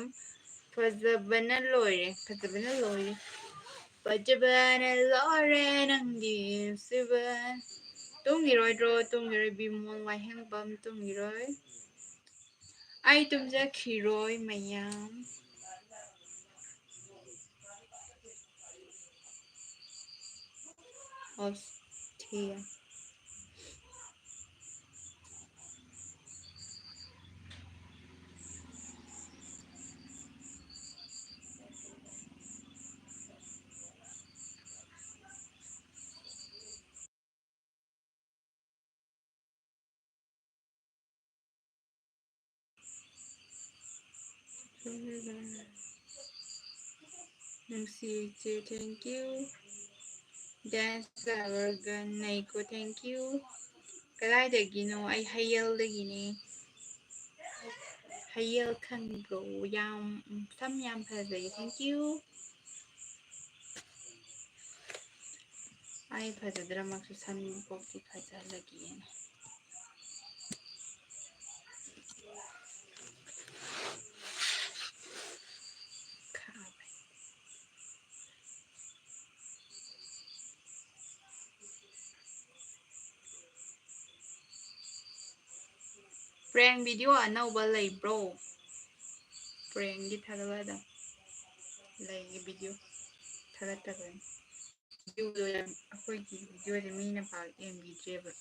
ꯐꯖꯕꯅ ꯂꯣꯏꯔꯦ, ꯐꯖꯕꯅ ꯂꯣꯏꯔꯦ, ꯐꯖꯕꯅ ꯂꯣꯏꯔꯦ ꯅꯪꯒꯤ ꯅꯨꯡꯁꯤꯕ꯫ ꯇꯨꯝꯈꯤꯔꯣꯏꯗ꯭ꯔꯣ? ꯇꯨꯝꯈꯤꯔꯣꯏ꯫ ꯕꯤꯃꯣꯜ ꯋꯥꯍꯦꯡꯕꯝ ꯇꯨꯝꯈꯤꯔꯣꯏ꯫ ꯑꯩ ꯇꯨꯝꯖꯈꯤꯔꯣꯏ ꯃꯌꯥꯝ꯫ ꯑꯣꯁꯇ꯭ꯔꯤꯌꯥ꯫ ꯅꯨꯡꯁꯤ ꯏꯆꯦ, thank you꯫ Dance ꯂꯚꯔꯒ ꯅꯩꯀꯣ, thank you꯫ ꯀꯗꯥꯏꯗꯒꯤꯅꯣ? ꯑꯩ ꯍꯌꯦꯜꯗꯒꯤꯅꯦ꯫ ꯍꯌꯦꯜ ꯈꯪꯕ꯭ꯔꯣ? ꯌꯥꯝ, ꯁꯝ ꯌꯥꯝ ꯐꯖꯩ, thank you꯫ ꯑꯩ ꯐꯖꯗ꯭ꯔꯃꯛꯁꯨ ꯁꯝ ꯀꯣꯛꯇꯤ ꯐꯖꯍꯜꯂꯒꯦꯅ꯫ Prank video ꯑꯅꯧꯕ ꯂꯩꯕ꯭ꯔꯣ? Prankꯒꯤ ꯊꯥꯒꯠꯂꯛꯑꯗꯝ ꯂꯩꯌꯦ, video ꯊꯥꯒꯠꯇꯕꯅꯤ꯫ Videoꯗꯣ ꯌꯥꯝ, ꯑꯩꯈꯣꯏꯒꯤ videoꯁꯦ ꯃꯤꯅ ꯄꯥꯛ ꯌꯦꯡꯕꯤꯗ꯭ꯔꯦꯕ꯫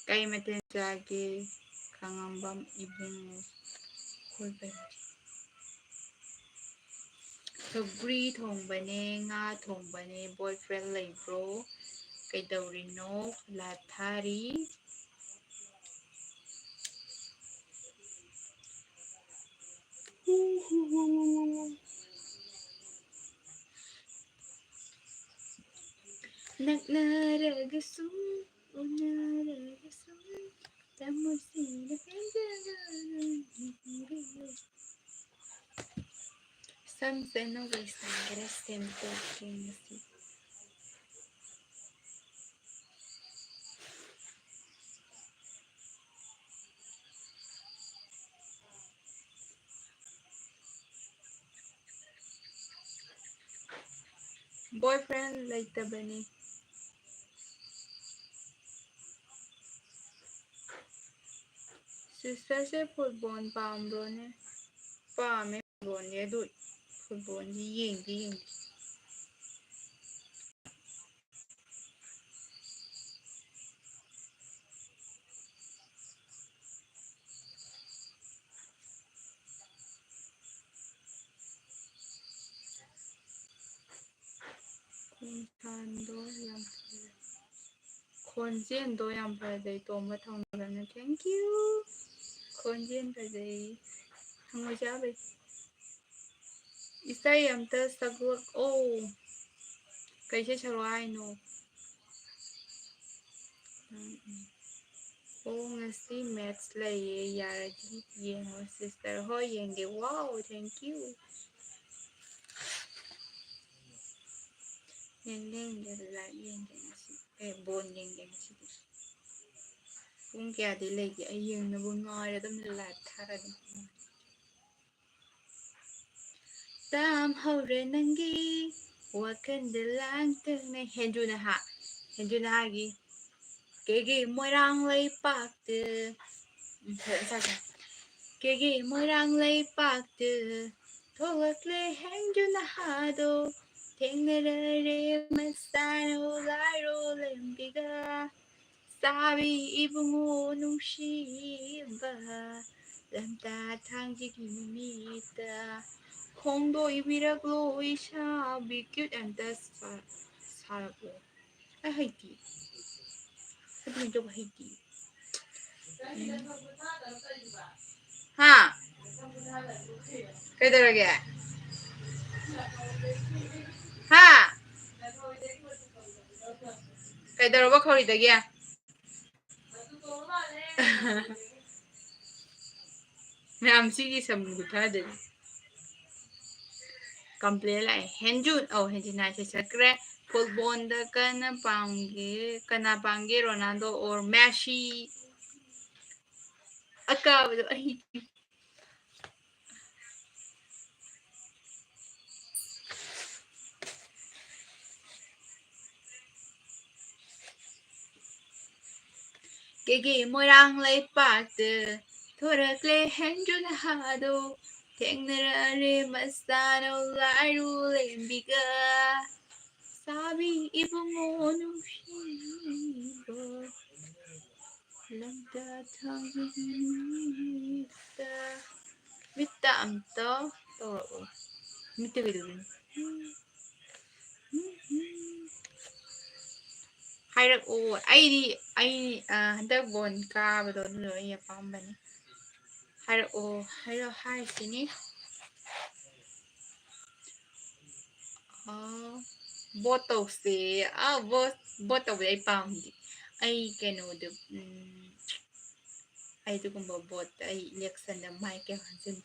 ꯀꯩ ꯃꯊꯦꯜ ꯆꯥꯒꯦ? ꯈꯥꯉꯝꯕꯝ ꯏꯕꯨꯡꯉꯣ꯫ ꯑꯩꯈꯣꯏ ꯀꯩ ꯃꯊꯦꯜ? ꯁꯧꯒ꯭ꯔꯤ ꯊꯣꯡꯕꯅꯦ, ꯉꯥ ꯊꯣꯡꯕꯅꯦ꯫ Boyfriend ꯂꯩꯕ꯭ꯔꯣ? ꯀꯩꯗꯧꯔꯤꯅꯣ? Live ꯊꯥꯔꯤ꯫ ꯅꯛꯅꯔꯒꯁꯨ, ꯎꯅꯔꯒꯁꯨ, ꯊꯃꯣꯏꯁꯤꯅ ꯄꯦꯟꯖꯅ ꯂꯩꯕꯤꯌꯨ꯫ ꯁꯝꯁꯦ ꯑꯅꯧꯕ ꯏꯁꯇꯥꯏꯜ ꯈꯔ ꯁꯦꯝꯗꯣꯛꯀꯦ ꯉꯁꯤ꯫ Boyfriend ꯂꯩꯇꯕꯅꯤ꯫ Sisterꯁꯦ football ꯄꯥꯝꯕ꯭ꯔꯣꯅꯦ? ꯄꯥꯝꯃꯦ footballꯗꯤ, ꯑꯗꯨ footballꯗꯤ ꯌꯦꯡꯗꯤ ꯌꯦꯡꯗꯦ꯫ ꯈꯣꯟꯖꯦꯜꯗꯣ ꯌꯥꯝ ꯐꯖꯩ꯫ ꯈꯣꯟꯖꯦꯜꯗꯣ ꯌꯥꯝ ꯐꯖꯩ, ꯇꯣꯝꯕ ꯊꯧꯅꯥꯕꯝꯅ꯫ Thank you꯫ ꯈꯣꯟꯖꯦꯜ ꯐꯖꯩ꯫ ꯍꯪꯉꯣꯏ ꯆꯥꯕꯩ꯫ ꯏꯁꯩ ꯑꯝꯇ ꯁꯛꯂꯛꯑꯣ꯫ ꯀꯩ ꯏꯁꯩ ꯁꯛꯂꯛꯑꯣ ꯍꯥꯏꯅꯣ? ꯎꯝ, ꯎꯝ꯫ ꯑꯣ, ꯉꯁꯤ match ꯂꯩꯌꯦ, ꯌꯥꯔꯗꯤ ꯌꯦꯡꯉꯣ sister꯫ ꯍꯣꯏ, ꯌꯦꯡꯒꯦ꯫ Wow, thank you꯫ ꯌꯦꯡꯒꯦ, ꯌꯦꯡꯒꯦ, live ꯌꯦꯡꯒꯦ ꯉꯁꯤ꯫ ꯑꯦ, ball ꯌꯦꯡꯒꯦ ꯉꯁꯤꯗꯤ꯫ ꯄꯨꯡ ꯀꯌꯥꯗꯤ ꯂꯩꯒꯦ? ꯑꯩ ꯌꯦꯡꯅꯕ ꯉꯥꯏꯔꯦ, ꯑꯗꯨꯝ live ꯊꯥꯔ ꯑꯗꯨꯝ꯫ ꯇꯥꯝꯍꯧꯔꯦ ꯅꯪꯒꯤ ꯋꯥꯈꯜꯗ ꯂꯥꯡꯇꯅ꯫ ꯍꯦꯟꯖꯨ ꯅꯍꯥ, ꯍꯦꯟꯖꯨ ꯅꯍꯥꯒꯤ ꯀꯩꯒꯤ ꯃꯣꯏꯔꯥꯡ ꯂꯩꯄꯥꯛꯇ ꯎꯝ, ꯐꯖꯅ ꯁꯥꯁꯦ꯫ ꯀꯦꯒꯦ ꯃꯣꯏꯔꯥꯡ ꯂꯩꯄꯥꯛꯇ ꯊꯣꯛꯂꯛꯂꯦ ꯍꯦꯟꯖꯨ ꯅꯍꯥꯗꯣ, ꯊꯦꯡꯅꯔꯔꯦ ꯃꯁꯥꯅ ꯂꯥꯏꯔꯣ ꯂꯝꯕꯤꯒ꯫ ꯆꯥꯕꯤ ꯏꯕꯨꯡꯉꯣ ꯅꯨꯡꯁꯤꯕ, ꯂꯝꯇꯥ ꯊꯥꯡꯖꯒꯤ ꯅꯨꯃꯤꯠꯇ ꯈꯣꯡꯗꯣꯏꯕꯤꯔꯛꯂꯣ ꯏꯁꯥꯕꯤ꯫ Cute ꯑꯝꯇ ꯁꯥ-, ꯁꯥꯔꯛꯂꯣ꯫ ꯑꯩ ꯍꯩꯇꯦ꯫ ꯑꯗꯨꯃꯥꯏꯅ ꯇꯧꯕ ꯍꯩꯇꯦ꯫ ꯎꯝ꯫ ꯍꯥ? ꯀꯩꯗꯧꯔꯒꯦ? ꯍꯥ? ꯀꯩꯗꯧꯔꯕ ꯈꯧꯔꯤꯗꯒꯤ? ꯃꯌꯥꯝ ꯁꯤꯒꯤ ꯁꯝ ꯀꯨꯊꯗꯣꯏꯅꯤ꯫ Complain ꯂꯥꯛꯑꯦ꯫ ꯍꯦꯟꯖꯨꯟ, ꯑꯧ, ꯍꯦꯟꯖꯤꯟ ꯍꯥꯏꯁꯦ ꯆꯠꯈ꯭ꯔꯦ꯫ Football ꯗ ꯀꯅꯥ ꯄꯥꯝꯒꯦ? ꯀꯅꯥ ꯄꯥꯝꯒꯦ? Ronaldo or Messi? ꯑꯀꯥꯕꯗꯣ ꯑꯩ꯫ ꯀꯦꯒꯦ ꯃꯣꯏꯔꯥꯡ ꯂꯩꯄꯥꯛꯇ ꯊꯣꯔꯛꯂꯦ ꯍꯦꯟꯖꯨ ꯅꯍꯥꯗꯣ, ꯊꯦꯡꯅꯔꯔꯦ ꯃꯁꯥꯅꯧ ꯂꯥꯏꯔꯨ ꯂꯦꯝꯕꯤꯒ꯫ ꯆꯥꯕꯤ ꯏꯕꯨꯡꯉꯣ ꯅꯨꯡꯁꯤꯕ, ꯂꯝꯇꯥ ꯊꯥꯡꯖꯒꯤ ꯅꯨꯃꯤꯠꯇ꯫ ꯃꯤꯠꯇ ꯑꯝꯇ ꯇꯧꯔꯛꯑꯣ꯫ ꯃꯤꯠꯇ ꯀꯩꯗꯧꯗꯣꯏꯅꯣ? ꯍꯥꯏꯔꯛꯑꯣ꯫ ꯑꯩꯗꯤ, ꯑꯩ, ꯑ, ꯍꯟꯗꯛ ꯕꯣꯟ ꯀꯥꯕꯗꯣ ꯑꯗꯨꯗꯣ ꯑꯩ ꯑꯄꯥꯝꯕꯅꯤ꯫ ꯍꯥꯏꯔꯛꯑꯣ, ꯍꯥꯏꯔꯛꯑꯣ ꯍꯥꯏꯁꯤꯅꯤ꯫ ꯑ, vote ꯇꯧꯁꯦ꯫ ꯑ, vote, vote ꯇꯧꯕꯗꯤ ꯑꯩ ꯄꯥꯝꯗꯦ꯫ ꯑꯩ ꯀꯩꯅꯣꯗꯣ, ꯎꯝ, ꯑꯩ ꯑꯗꯨꯒꯨꯝꯕ vote ꯇ ꯑꯩ election ꯗ ꯃꯥꯏ ꯀꯌꯥ ꯑꯣꯟꯁꯤꯟꯗꯦ꯫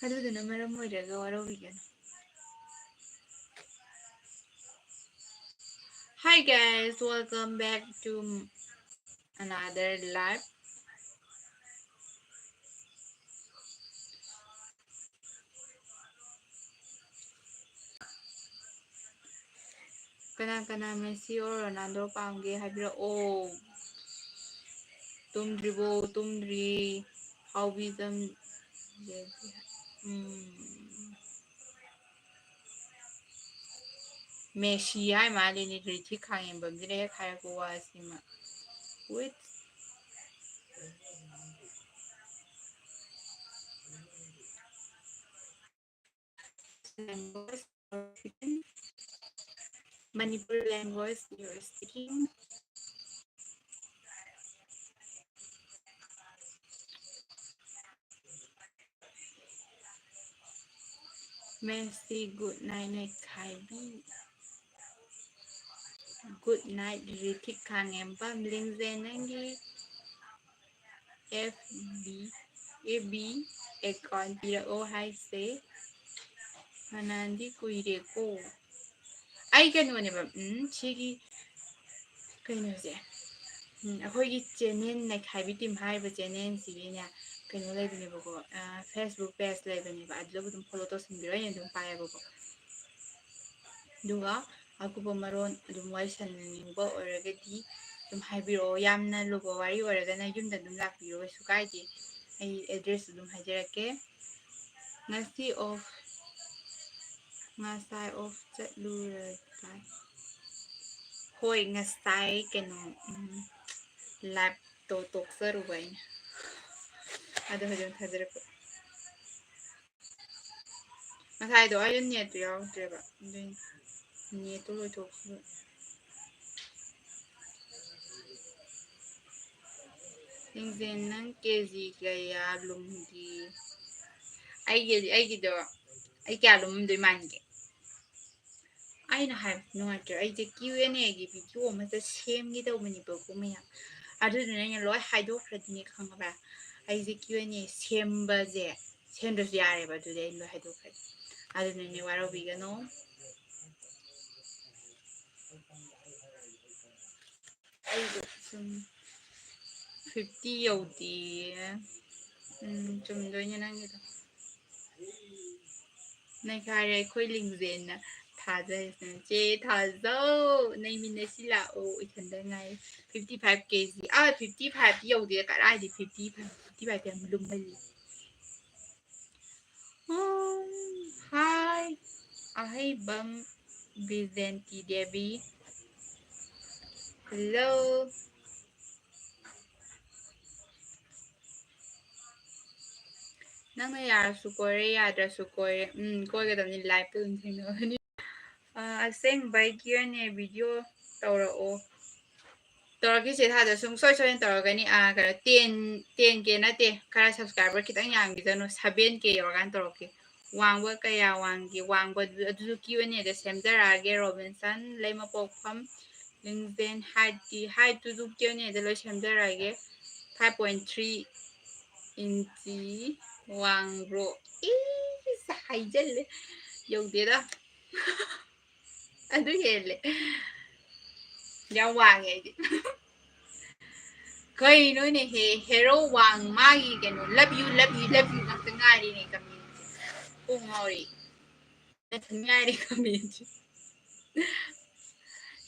ꯑꯗꯨꯗꯨꯅ ꯃꯔꯝ ꯑꯣꯏꯔꯒ ꯋꯥꯔꯧꯕꯤꯒꯅꯨ꯫ Hi guys, welcome back to another live. ꯀꯅꯥ ꯀꯅꯥ Messi or Ronaldo ꯄꯥꯝꯒꯦ ꯍꯥꯏꯕꯤꯔꯛꯑꯣ꯫ ꯇꯨꯝꯗ꯭ꯔꯤꯕꯣ? ꯇꯨꯝꯗ꯭ꯔꯤ꯫ ꯍꯥꯎꯕꯤꯖꯝ꯫ ꯎꯝ꯫ ꯃꯦꯁꯤ ꯍꯥꯏ ꯃꯥꯜꯂꯤꯅꯦ, ꯔꯤꯊꯤꯛ ꯈꯥꯉꯦꯝꯕꯝꯁꯤꯅ ꯍꯦꯛ ꯍꯥꯏꯔꯛꯄ Wasim. With language, Manipuri language you're speaking. Messi, good night, ꯅꯩꯈꯥꯏꯕꯤ꯫ Good night, Hrithik ꯈꯥꯉꯦꯝꯕꯝ꯫ ꯂꯤꯡꯖꯦꯜ, ꯅꯪꯒꯤ F B, F B account ꯄꯤꯔꯛꯑꯣ ꯍꯥꯏꯁꯦ꯫ ꯐꯅꯥꯟꯗꯤ ꯀꯨꯏꯔꯦꯀꯣ꯫ ꯑꯩ ꯀꯩꯅꯣꯅꯦꯕ, ꯎꯝ, ꯁꯤꯒꯤ ꯀꯩꯅꯣꯁꯦ, ꯎꯝ, ꯑꯩꯈꯣꯏꯒꯤ channel ꯅꯩꯈꯥꯏꯕꯤ team ꯍꯥꯏꯔꯤꯕ channelꯁꯤꯒꯤꯅꯦ, ꯀꯩꯅꯣ ꯂꯩꯕꯅꯦꯕꯀꯣ, ꯑ, Facebook page ꯂꯩꯕꯅꯦꯕ, ꯑꯗꯨꯗꯕꯨ ꯑꯗꯨꯝ follow ꯇꯧꯁꯟꯕꯤꯔꯣ, ꯑꯩꯅ ꯑꯗꯨꯝ ꯄꯥꯏꯌꯦꯕꯀꯣ꯫ ꯑꯗꯨꯒ ꯑꯀꯨꯞꯄ ꯃꯔꯣꯟ ꯑꯗꯨꯝ ꯋꯥꯔꯤ ꯁꯥꯟꯅꯅꯤꯡꯕ ꯑꯣꯏꯔꯒꯗꯤ ꯑꯗꯨꯝ ꯍꯥꯏꯕꯤꯔꯛꯑꯣ꯫ ꯌꯥꯝꯅ ꯂꯨꯕ ꯋꯥꯔꯤ ꯑꯣꯏꯔꯒꯅ ꯌꯨꯝꯗ ꯑꯗꯨꯝ ꯂꯥꯛꯄꯤꯔꯣ, ꯀꯩꯁꯨ ꯀꯥꯏꯗꯦ꯫ ꯑꯩ address ꯑꯗꯨꯝ ꯍꯥꯏꯖꯔꯛꯀꯦ꯫ ꯉꯁꯤ off, ꯉꯁꯥꯏ off ꯆꯠꯂꯨꯔꯗꯥꯏ? ꯍꯣꯏ, ꯉꯁꯥꯏ ꯀꯩꯅꯣ, ꯎꯝ, liveꯇꯣ ꯇꯣꯛꯆꯔꯨꯕ ꯑꯩꯅ꯫ ꯑꯗꯣ ꯍꯧꯖꯤꯛ ꯑꯃꯨꯛ ꯊꯥꯖꯔꯛꯄ꯫ ꯉꯁꯥꯏꯗꯣ ꯑꯩꯗꯣ netꯇꯣ ꯌꯥꯎꯗ꯭ꯔꯦꯕ, ꯑꯗꯨꯏꯅꯦ꯫ Netꯇꯣ ꯂꯣꯏꯊꯣꯛꯈꯤꯕ꯫ ꯂꯤꯡꯖꯦꯜ, ꯅꯪ KG ꯀꯌꯥ ꯂꯨꯝꯒꯦ? ꯑꯩꯒꯤ, ꯑꯩꯒꯤꯗꯣ, ꯑꯩ ꯀꯌꯥ ꯂꯨꯝꯗꯣꯏ ꯃꯥꯟꯒꯦ? ꯑꯩꯅ ꯍꯥꯏꯕ ꯅꯨꯡꯉꯥꯏꯇ꯭ꯔꯦ, ꯑꯩꯁꯦ Q and Aꯒꯤ video ꯑꯃꯇ ꯁꯦꯝꯒꯦ ꯇꯧꯕꯅꯦꯕꯀꯣ ꯃꯌꯥꯝ, ꯑꯗꯨꯗꯨꯅ ꯑꯩꯅ ꯂꯣꯏ ꯍꯥꯏꯗꯣꯛꯈ꯭ꯔꯗꯤꯅꯦ, ꯈꯪꯉꯕ꯭ꯔꯥ? ꯑꯩꯁꯦ Q and A ꯁꯦꯝꯕꯁꯦ, ꯁꯦꯝꯗ꯭ꯔꯁꯨ ꯌꯥꯔꯦꯕ, ꯑꯗꯨꯗꯤ ꯑꯩ ꯂꯣꯏ ꯍꯥꯏꯗꯣꯛꯈ꯭ꯔꯗꯤ꯫ ꯑꯗꯨꯅꯅꯦ, ꯋꯥꯔꯧꯕꯤꯒꯅꯨ꯫ ꯑꯩꯗꯣ ꯁꯨꯝ fifty ꯌꯧꯗꯦ꯫ ꯎꯝ, ꯆꯨꯝꯗꯣꯏꯅꯦ ꯅꯪꯒꯤꯗꯣ꯫ ꯅꯩꯈꯥꯏꯔꯦ ꯑꯩꯈꯣꯏ ꯂꯤꯡꯖꯦꯜꯅ꯫ ꯊꯥꯖꯩ꯫ ꯆꯦ ꯊꯥꯖꯧ, ꯅꯩꯃꯤꯟꯅꯁꯤ ꯂꯥꯛꯑꯣ꯫ ꯏꯊꯟꯗ ꯉꯥꯏ꯫ Fifty five K G꯫ ꯑꯥ, fifty five ꯇꯤ ꯌꯧꯗꯦ꯫ ꯀꯗꯥꯏꯗꯤ fifty five? Fifty five ꯌꯥꯝ ꯂꯨꯝꯃꯜꯂꯤ꯫ ꯎꯝ, hi, ꯑꯍꯩꯕꯝ ꯕꯤꯖꯦꯟꯇꯤ ꯗꯦꯕꯤ꯫ Hello꯫ ꯅꯪꯅ ꯌꯥꯔꯁꯨ ꯀꯣꯏꯔꯦ, ꯌꯥꯗ꯭ꯔꯁꯨ ꯀꯣꯏꯔꯦ꯫ ꯎꯝ, ꯀꯣꯏꯒꯗꯕꯅꯤ, live ꯇ ꯑꯗꯨꯝ ꯊꯦꯡꯅꯕꯅꯤ꯫ ꯑ, ꯑꯁꯦꯡꯕꯩ Q and A video ꯇꯧꯔꯛꯑꯣ꯫ ꯇꯧꯔꯛꯀꯦ ꯆꯦ ꯊꯥꯖ, ꯁꯨꯡꯁꯣꯏ ꯁꯣꯏꯗꯅ ꯇꯧꯔꯛꯀꯅꯤ꯫ ꯑ, ꯀꯩꯅꯣ, ten, ten K ꯅꯠꯇꯦ, ꯈꯔ subscriber ꯈꯤꯇꯪ ꯌꯥꯝꯈꯤꯁꯅꯨ, seven K ꯌꯧꯔꯀꯥꯟꯗ ꯇꯧꯔꯛꯀꯦ꯫ ꯋꯥꯡꯕ ꯀꯌꯥ ꯋꯥꯡꯒꯦ? ꯋꯥꯡꯕ ꯑꯗꯨ, ꯑꯗꯨꯁꯨ Q and A ꯗ ꯁꯦꯝꯖꯔꯛꯑꯒꯦ꯫ ꯔꯣꯕꯤꯟꯁꯟ ꯂꯩꯃꯄꯣꯛꯐꯝ, ꯂꯤꯡꯖꯦꯟ, height ꯇꯤ, height ꯇꯨꯁꯨ Q and A ꯗ ꯂꯣꯏ ꯁꯦꯝꯖꯔꯛꯑꯒꯦ꯫ Five point three inch ꯋꯥꯡꯕ꯭ꯔꯣ? ꯏꯁ, ꯍꯥꯏꯖꯜꯂꯦ, ꯌꯧꯗꯦꯗ꯫ ꯑꯗꯨ ꯍꯦꯜꯂꯦ꯫ ꯌꯥꯝ ꯋꯥꯡꯉꯦ ꯑꯩꯗꯤ꯫ ꯀꯩꯅꯣꯅꯦꯍꯦ, hero ꯋꯥꯡ, ꯃꯥꯒꯤ ꯀꯩꯅꯣ, love you, love you, love you ꯉꯥꯛꯇ ꯉꯥꯏꯔꯦꯅꯦ comment ꯁꯦ꯫ ꯀꯣꯛ ꯉꯥꯎꯔꯦ꯫ ꯅꯊꯟ ꯉꯥꯏꯔꯦ comment ꯁꯦ꯫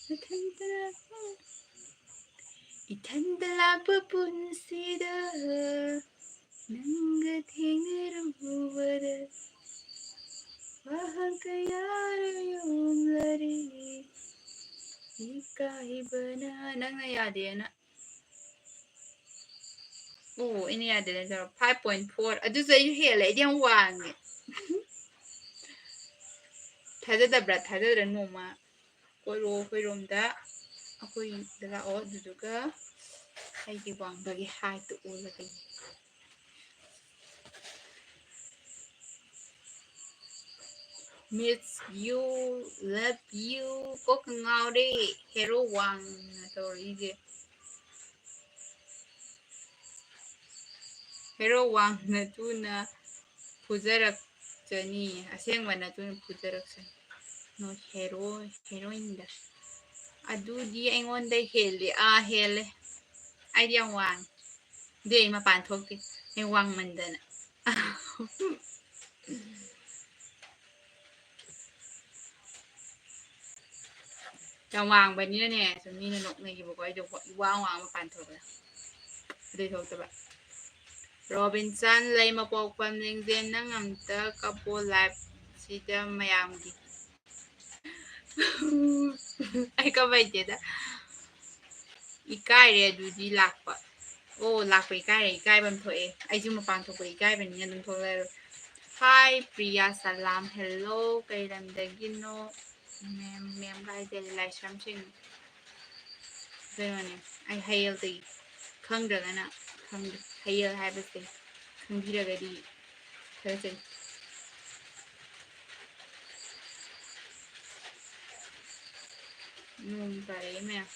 ꯅꯊꯟꯇ, ꯏꯊꯟꯇ ꯂꯥꯛꯄ ꯄꯨꯟꯁꯤꯗ ꯅꯪꯒ ꯊꯦꯡꯅꯔꯨꯕꯗ ꯋꯥꯍꯪ ꯀꯌꯥꯔ ꯌꯣꯝꯂꯔꯦ ꯏꯀꯥꯏꯕꯅ꯫ ꯅꯪꯅ ꯌꯥꯗꯦꯅ꯫ ꯑꯣ, ꯑꯩꯅ ꯌꯥꯗꯦꯅ ꯇꯧꯔꯣ꯫ Five point four꯫ ꯑꯗꯨꯁꯨ ꯑꯩꯁꯨ ꯍꯦꯜꯂꯦ꯫ ꯑꯩꯗꯤ ꯌꯥꯝ ꯋꯥꯡꯉꯦ꯫ ꯊꯥꯖꯗꯕ꯭ꯔꯥ? ꯊꯥꯖꯗ꯭ꯔꯥ? ꯅꯣꯡꯃ ꯀꯣꯏꯔꯛꯑꯣ ꯑꯩꯈꯣꯏꯔꯣꯝꯗ꯫ ꯑꯩꯈꯣꯏꯗ ꯂꯥꯛꯑꯣ꯫ ꯑꯗꯨꯗꯨꯒ ꯑꯩꯒꯤ ꯋꯥꯡꯕꯒꯤ height ꯇꯨ ꯎꯠꯂꯒ ꯌꯦꯡꯉꯣ꯫ Miss you, love you꯫ ꯀꯣꯛꯀ ꯉꯥꯎꯔꯦ꯫ Hero ꯋꯥꯡꯅ ꯇꯧꯔꯛꯏꯁꯦ꯫ Hero ꯋꯥꯡ ꯅꯇꯨꯅ ꯐꯨꯖꯔꯛꯆꯅꯤ꯫ ꯑꯁꯦꯡꯕ ꯅꯇꯨꯅ ꯐꯨꯖꯔꯛꯆꯅꯤ꯫ ꯅꯣꯏ hero, heroine ꯗ꯫ ꯑꯗꯨꯗꯤ ꯑꯩꯉꯣꯟꯗ ꯍꯦꯜꯂꯦ꯫ ꯑꯥ, ꯍꯦꯜꯂꯦ꯫ ꯑꯩꯗꯤ ꯌꯥꯝ ꯋꯥꯡꯉꯦ꯫ ꯑꯗꯨꯏ ꯑꯩ ꯃꯄꯥꯟ ꯊꯣꯛꯇꯦ꯫ ꯑꯩ ꯋꯥꯡꯃꯟꯗꯅ꯫ ꯌꯥꯝ ꯋꯥꯡꯕꯅꯤꯅꯅꯦ, ꯁꯨꯝ ꯃꯤꯅ ꯅꯣꯛꯅꯩꯌꯦꯕꯀꯣ, ꯑꯩꯗꯣ ꯏꯋꯥꯡ ꯋꯥꯡꯕ ꯃꯄꯥꯟ ꯊꯣꯛꯄꯗ꯫ ꯑꯗꯨꯏ ꯊꯣꯛꯇꯕ꯫ ꯔꯣꯕꯤꯟꯁꯟ ꯂꯩꯃꯄꯣꯛꯄꯝ ꯂꯤꯡꯖꯦꯜ, ꯅꯪ ꯑꯝꯇ ꯀꯞꯄꯣ live ꯁꯤꯗ ꯃꯌꯥꯝꯒꯤ꯫ ꯑꯩ ꯀꯞꯄ ꯍꯩꯇꯦꯗ꯫ ꯏꯀꯥꯏꯔꯦ ꯑꯗꯨꯗꯤ ꯂꯥꯛꯄ꯫ ꯑꯣ, ꯂꯥꯛꯄ ꯏꯀꯥꯏꯔꯦ, ꯏꯀꯥꯏꯕ ꯑꯃ ꯊꯣꯛꯑꯦ꯫ ꯑꯩꯁꯨ ꯃꯄꯥꯟ ꯊꯣꯛꯄ ꯏꯀꯥꯏꯕꯅꯤꯅ ꯑꯗꯨꯝ ꯊꯣꯛꯂꯛꯑꯔꯣꯏ꯫ Hi ꯄ꯭ꯔꯤꯌꯥ ꯁꯂꯥꯝ, hello, ꯀꯩ ꯂꯝꯗꯒꯤꯅꯣ? ꯃꯦꯝ, ꯃꯦꯝ ꯀꯥꯏꯗꯒꯤ? ꯂꯥꯏꯁ꯭ꯔꯝ ꯁꯤꯡ꯫ ꯀꯩꯅꯣꯅꯦ, ꯑꯩ ꯍꯌꯦꯜꯗꯒꯤ꯫ ꯈꯪꯗ꯭ꯔꯒꯅ ꯈꯪꯗꯦ꯫ ꯍꯌꯦꯜ ꯍꯥꯏꯕꯁꯦ ꯈꯪꯕꯤꯔꯒꯗꯤ ꯊꯥꯒꯠꯆꯔꯤ꯫ ꯅꯣꯡ ꯇꯥꯔꯛꯑꯦ ꯃꯌꯥꯝ꯫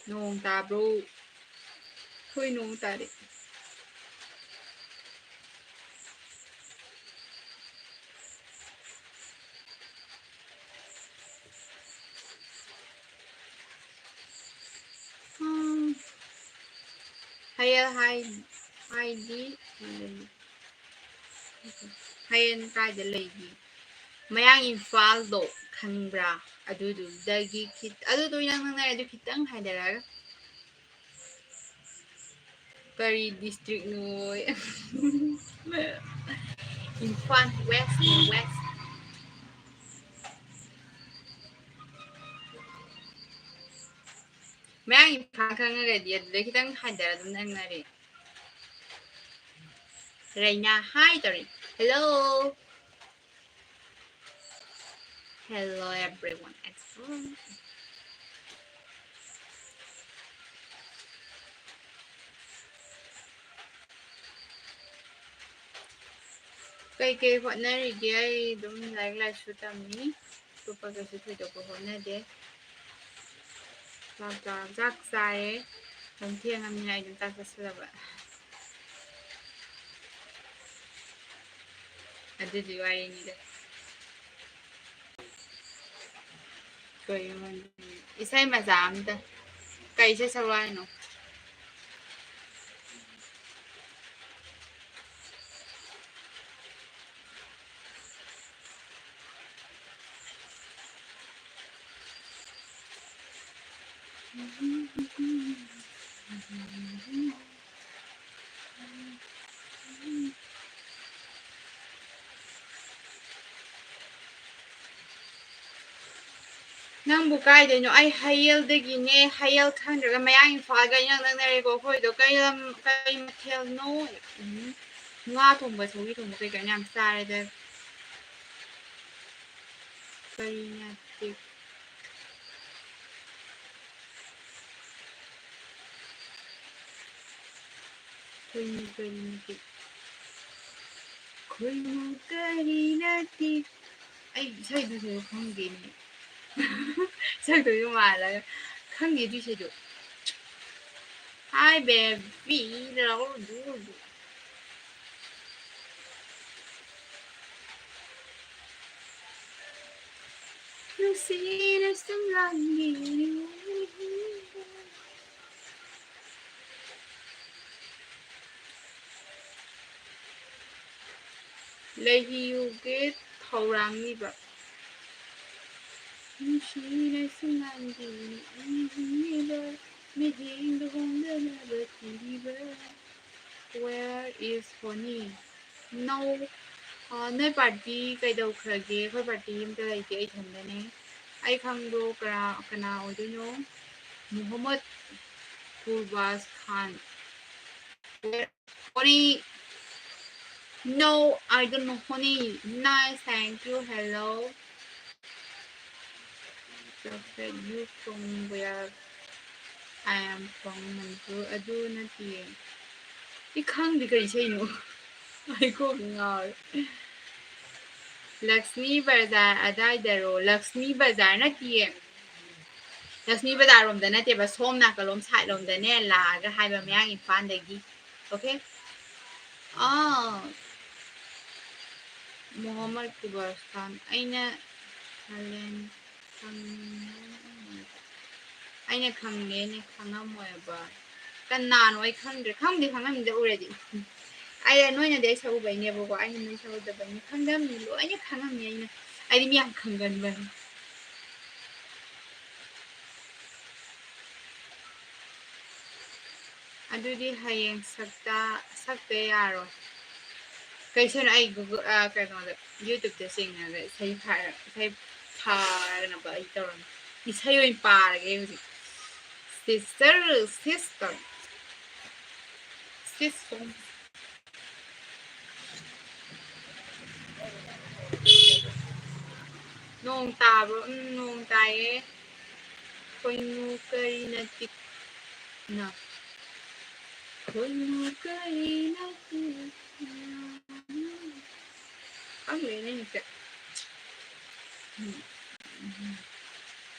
ꯅꯣꯡ ꯇꯥꯕ꯭ꯔꯣ? ꯑꯩꯈꯣꯏ ꯅꯣꯡ ꯇꯥꯔꯛꯑꯦ꯫ ꯎꯝ꯫ ꯍꯌꯦꯜ ꯍꯥꯏ-, ꯍꯥꯏꯗꯤ, ꯍꯌꯦꯜ ꯀꯥꯏꯗ ꯂꯩꯒꯦ? ꯃꯌꯥꯡ ꯏꯝꯐꯥꯜꯗꯣ ꯈꯪꯕ꯭ꯔꯥ? ꯑꯗꯨꯗꯨꯗꯒꯤ ꯈꯤꯠ-, ꯑꯗꯨꯗꯣ ꯏꯅꯛ ꯅꯛꯅꯔꯦ, ꯑꯗꯨ ꯈꯤꯇꯪ ꯍꯥꯏꯗꯔꯛꯑꯒ꯫ ꯀꯔꯤ district ꯅꯣ? ꯏꯝꯐꯥꯜ West ꯅꯦ, West꯫ ꯃꯌꯥꯡ ꯏꯝꯐꯥꯜ ꯈꯪꯉꯒꯗꯤ ꯑꯗꯨꯗꯩ ꯈꯤꯇꯪ ꯍꯥꯏꯗꯔ ꯑꯗꯨꯝ ꯅꯛꯅꯔꯦ꯫ ꯔꯩꯅꯥ hi ꯇꯧꯔꯤ꯫ Hello꯫ Hello everyone. Excellent. ꯀꯩꯀꯩ ꯍꯣꯠꯅꯔꯤꯒꯦ? ꯑꯩ ꯑꯗꯨꯝ ꯂꯥꯏꯔꯤꯛ ꯂꯥꯏꯁꯨ ꯇꯝꯃꯤ꯫ ꯑꯇꯣꯞꯄ ꯀꯩꯁꯨ ꯊꯣꯏꯗꯣꯛꯄ ꯍꯣꯠꯅꯗꯦ꯫ ꯆꯥꯛ ꯆꯥ-, ꯆꯥꯛ ꯆꯥꯔꯦ꯫ ꯑꯗꯨꯝ ꯊꯦꯡꯉꯕꯅꯤꯅ ꯑꯩ ꯑꯗꯨꯝ ꯆꯥꯛ ꯆꯥꯁꯤꯜꯂꯕ꯫ ꯑꯗꯨꯗꯤ ꯋꯥꯔꯤꯅꯤꯗ꯫ ꯀꯩꯅꯣ ꯈꯪꯗꯦ꯫ ꯏꯁꯩ ꯃꯆꯥ ꯑꯝꯇ꯫ ꯀꯩ ꯏꯁꯩ ꯁꯛꯂꯛꯑꯣ ꯍꯥꯏꯅꯣ? ꯅꯪꯕꯨ ꯀꯥꯏꯗꯩꯅꯣ? ꯑꯩ ꯍꯌꯦꯜꯗꯒꯤꯅꯦ꯫ ꯍꯌꯦꯜ ꯈꯪꯗ꯭ꯔꯒ ꯃꯌꯥꯡ ꯏꯝꯐꯥꯜꯒ ꯏꯅꯛ ꯅꯛꯅꯔꯦꯀꯣ ꯑꯩꯈꯣꯏꯗꯣ꯫ ꯀꯩ ꯂꯝ, ꯀꯩ ꯃꯊꯦꯜꯅꯣ? ꯎꯝ, ꯉꯥ ꯊꯣꯡꯕ, ꯁꯧꯒ꯭ꯔꯤ ꯊꯣꯡꯕ ꯀꯩꯀꯩꯅꯣ ꯌꯥꯝ ꯆꯥꯔꯦꯗ꯫ ꯀꯔꯤ ꯅꯠꯇꯦ꯫ ꯈꯣꯏꯃꯨ ꯀꯔꯤ ꯅꯠꯇꯦ? ꯈꯣꯏꯃꯨ ꯀꯔꯤ ꯅꯠꯇꯦ? ꯑꯩ ꯏꯁꯩꯗꯨꯁꯨ ꯈꯪꯗꯦꯅꯦ꯫ ꯁꯛꯇꯣꯏꯁꯨ ꯃꯥꯜꯂꯒ꯫ ꯈꯪꯗꯦ ꯑꯗꯨ ꯏꯁꯩꯗꯣ꯫ Hi baby, ꯂꯧꯔꯨꯗꯨ꯫ ꯅꯨꯡꯁꯤꯅ ꯁꯨꯝ ꯂꯥꯡꯂꯤꯔꯨ꯫ ꯂꯩꯍꯤꯌꯨꯒꯦ ꯊꯧꯔꯥꯡꯂꯤꯕ꯫ ꯅꯨꯡꯁꯤꯅ ꯁꯨꯝ ꯂꯥꯡꯂꯤꯔꯨ꯫ ꯃꯤꯠꯌꯦꯡꯗ ꯍꯣꯡꯗꯅꯕ ꯊꯤꯔꯤꯕ꯫ Where is Honey? No. ꯑ, ꯅꯣꯏ party ꯀꯩꯗꯧꯈ꯭ꯔꯒꯦ? ꯑꯩꯈꯣꯏ party ꯑꯝꯇ ꯂꯩꯇꯦ, ꯑꯩ ꯏꯊꯟꯗꯅꯦ꯫ ꯑꯩ ꯈꯪꯕ꯭ꯔꯣ ꯀꯅꯥ, ꯀꯅꯥ ꯑꯣꯏꯗꯣꯏꯅꯣ? ꯃꯨꯍꯝꯃꯗ ꯀꯨꯔꯕꯥꯁ ꯈꯥꯟ꯫ Honey. No, I don't know Honey. Nice, thank you. Hello. Perfect. You from where? I am from Manipur. ꯑꯗꯨ ꯅꯠꯇꯤꯌꯦ꯫ ꯑꯩ ꯈꯪꯗꯦ ꯀꯩ ꯏꯁꯩꯅꯣ꯫ ꯑꯩ ꯀꯣꯛ ꯉꯥꯎꯔꯦ꯫ ꯂꯛꯁꯃꯤ ꯕꯖꯥꯔ ꯑꯗꯥꯏꯗꯔꯣ? ꯂꯛꯁꯃꯤ ꯕꯖꯥꯔ ꯅꯠꯇꯤꯌꯦ꯫ ꯂꯛꯁꯃꯤ ꯕꯖꯥꯔꯔꯣꯝꯗ ꯅꯠꯇꯦꯕ, ꯁꯣꯝ ꯅꯥꯀꯜꯂꯣꯝ side ꯂꯣꯝꯗꯅꯦ ꯂꯥꯛꯑꯒ ꯍꯥꯏꯕ, ꯃꯌꯥꯡ ꯏꯝꯐꯥꯜꯗꯒꯤ꯫ Okay? ꯑꯥ, ꯃꯣꯍꯝꯃꯗ ꯀꯨꯕꯔꯁ ꯈꯥꯟ꯫ ꯑꯩꯅ ꯊꯥꯏꯂꯦꯟ ꯈꯪ-, ꯑꯩꯅ ꯈꯪꯉꯦꯅꯦ, ꯈꯪꯉꯝꯃꯣꯏꯕ꯫ ꯀꯅꯥꯅꯣ ꯑꯩ ꯈꯪꯗ꯭ꯔꯦ꯫ ꯈꯪꯗꯦ, ꯈꯪꯉꯝꯅꯤꯗ ꯎꯔꯗꯤ꯫ ꯑꯩ, ꯅꯣꯏꯅꯗꯤ ꯑꯩ ꯁꯛ ꯎꯕꯩꯅꯦꯕꯀꯣ, ꯑꯩꯅ ꯅꯣꯏ ꯁꯛ ꯎꯗꯕꯩꯅꯦ꯫ ꯈꯪꯉꯝꯅꯤ, ꯂꯣꯏꯅ ꯈꯪꯉꯝꯅꯤ ꯑꯩꯅ꯫ ꯑꯩꯗꯤ ꯃꯤ ꯌꯥꯝ ꯈꯪꯒꯟꯕꯅꯦ꯫ ꯑꯗꯨꯗꯤ ꯍꯌꯦꯡ ꯁꯛꯇ ꯁꯛꯇ ꯌꯥꯔꯣꯏ꯫ ꯀꯩꯁꯨꯅ ꯑꯩ Google, ꯑ, ꯀꯩꯅꯣꯗ, YouTube-ꯇ ꯆꯤꯡꯉꯒ ꯏꯁꯩ ꯐꯥꯔ-, ꯏꯁꯩ ꯐꯥꯔꯒꯅꯕ ꯑꯩ ꯇꯧꯔꯅꯤ꯫ ꯏꯁꯩ ꯑꯣꯏꯅ ꯄꯥꯔꯒꯦ ꯍꯧꯖꯤꯛ꯫ Sister, sister, sister. ꯅꯣꯡ ꯇꯥꯕ꯭ꯔꯣ? ꯎꯝ, ꯅꯣꯡ ꯇꯥꯏꯌꯦ꯫ ꯈꯣꯏꯅꯨ ꯀꯔꯤꯅ ꯇꯤꯛꯅ? ꯈꯣꯏꯅꯨ ꯀꯔꯤꯅ ꯇꯤꯛꯅ? ꯈꯪꯗꯦꯅꯦ ꯍꯦꯛꯇ꯫ ꯎꯝ, ꯎꯝ꯫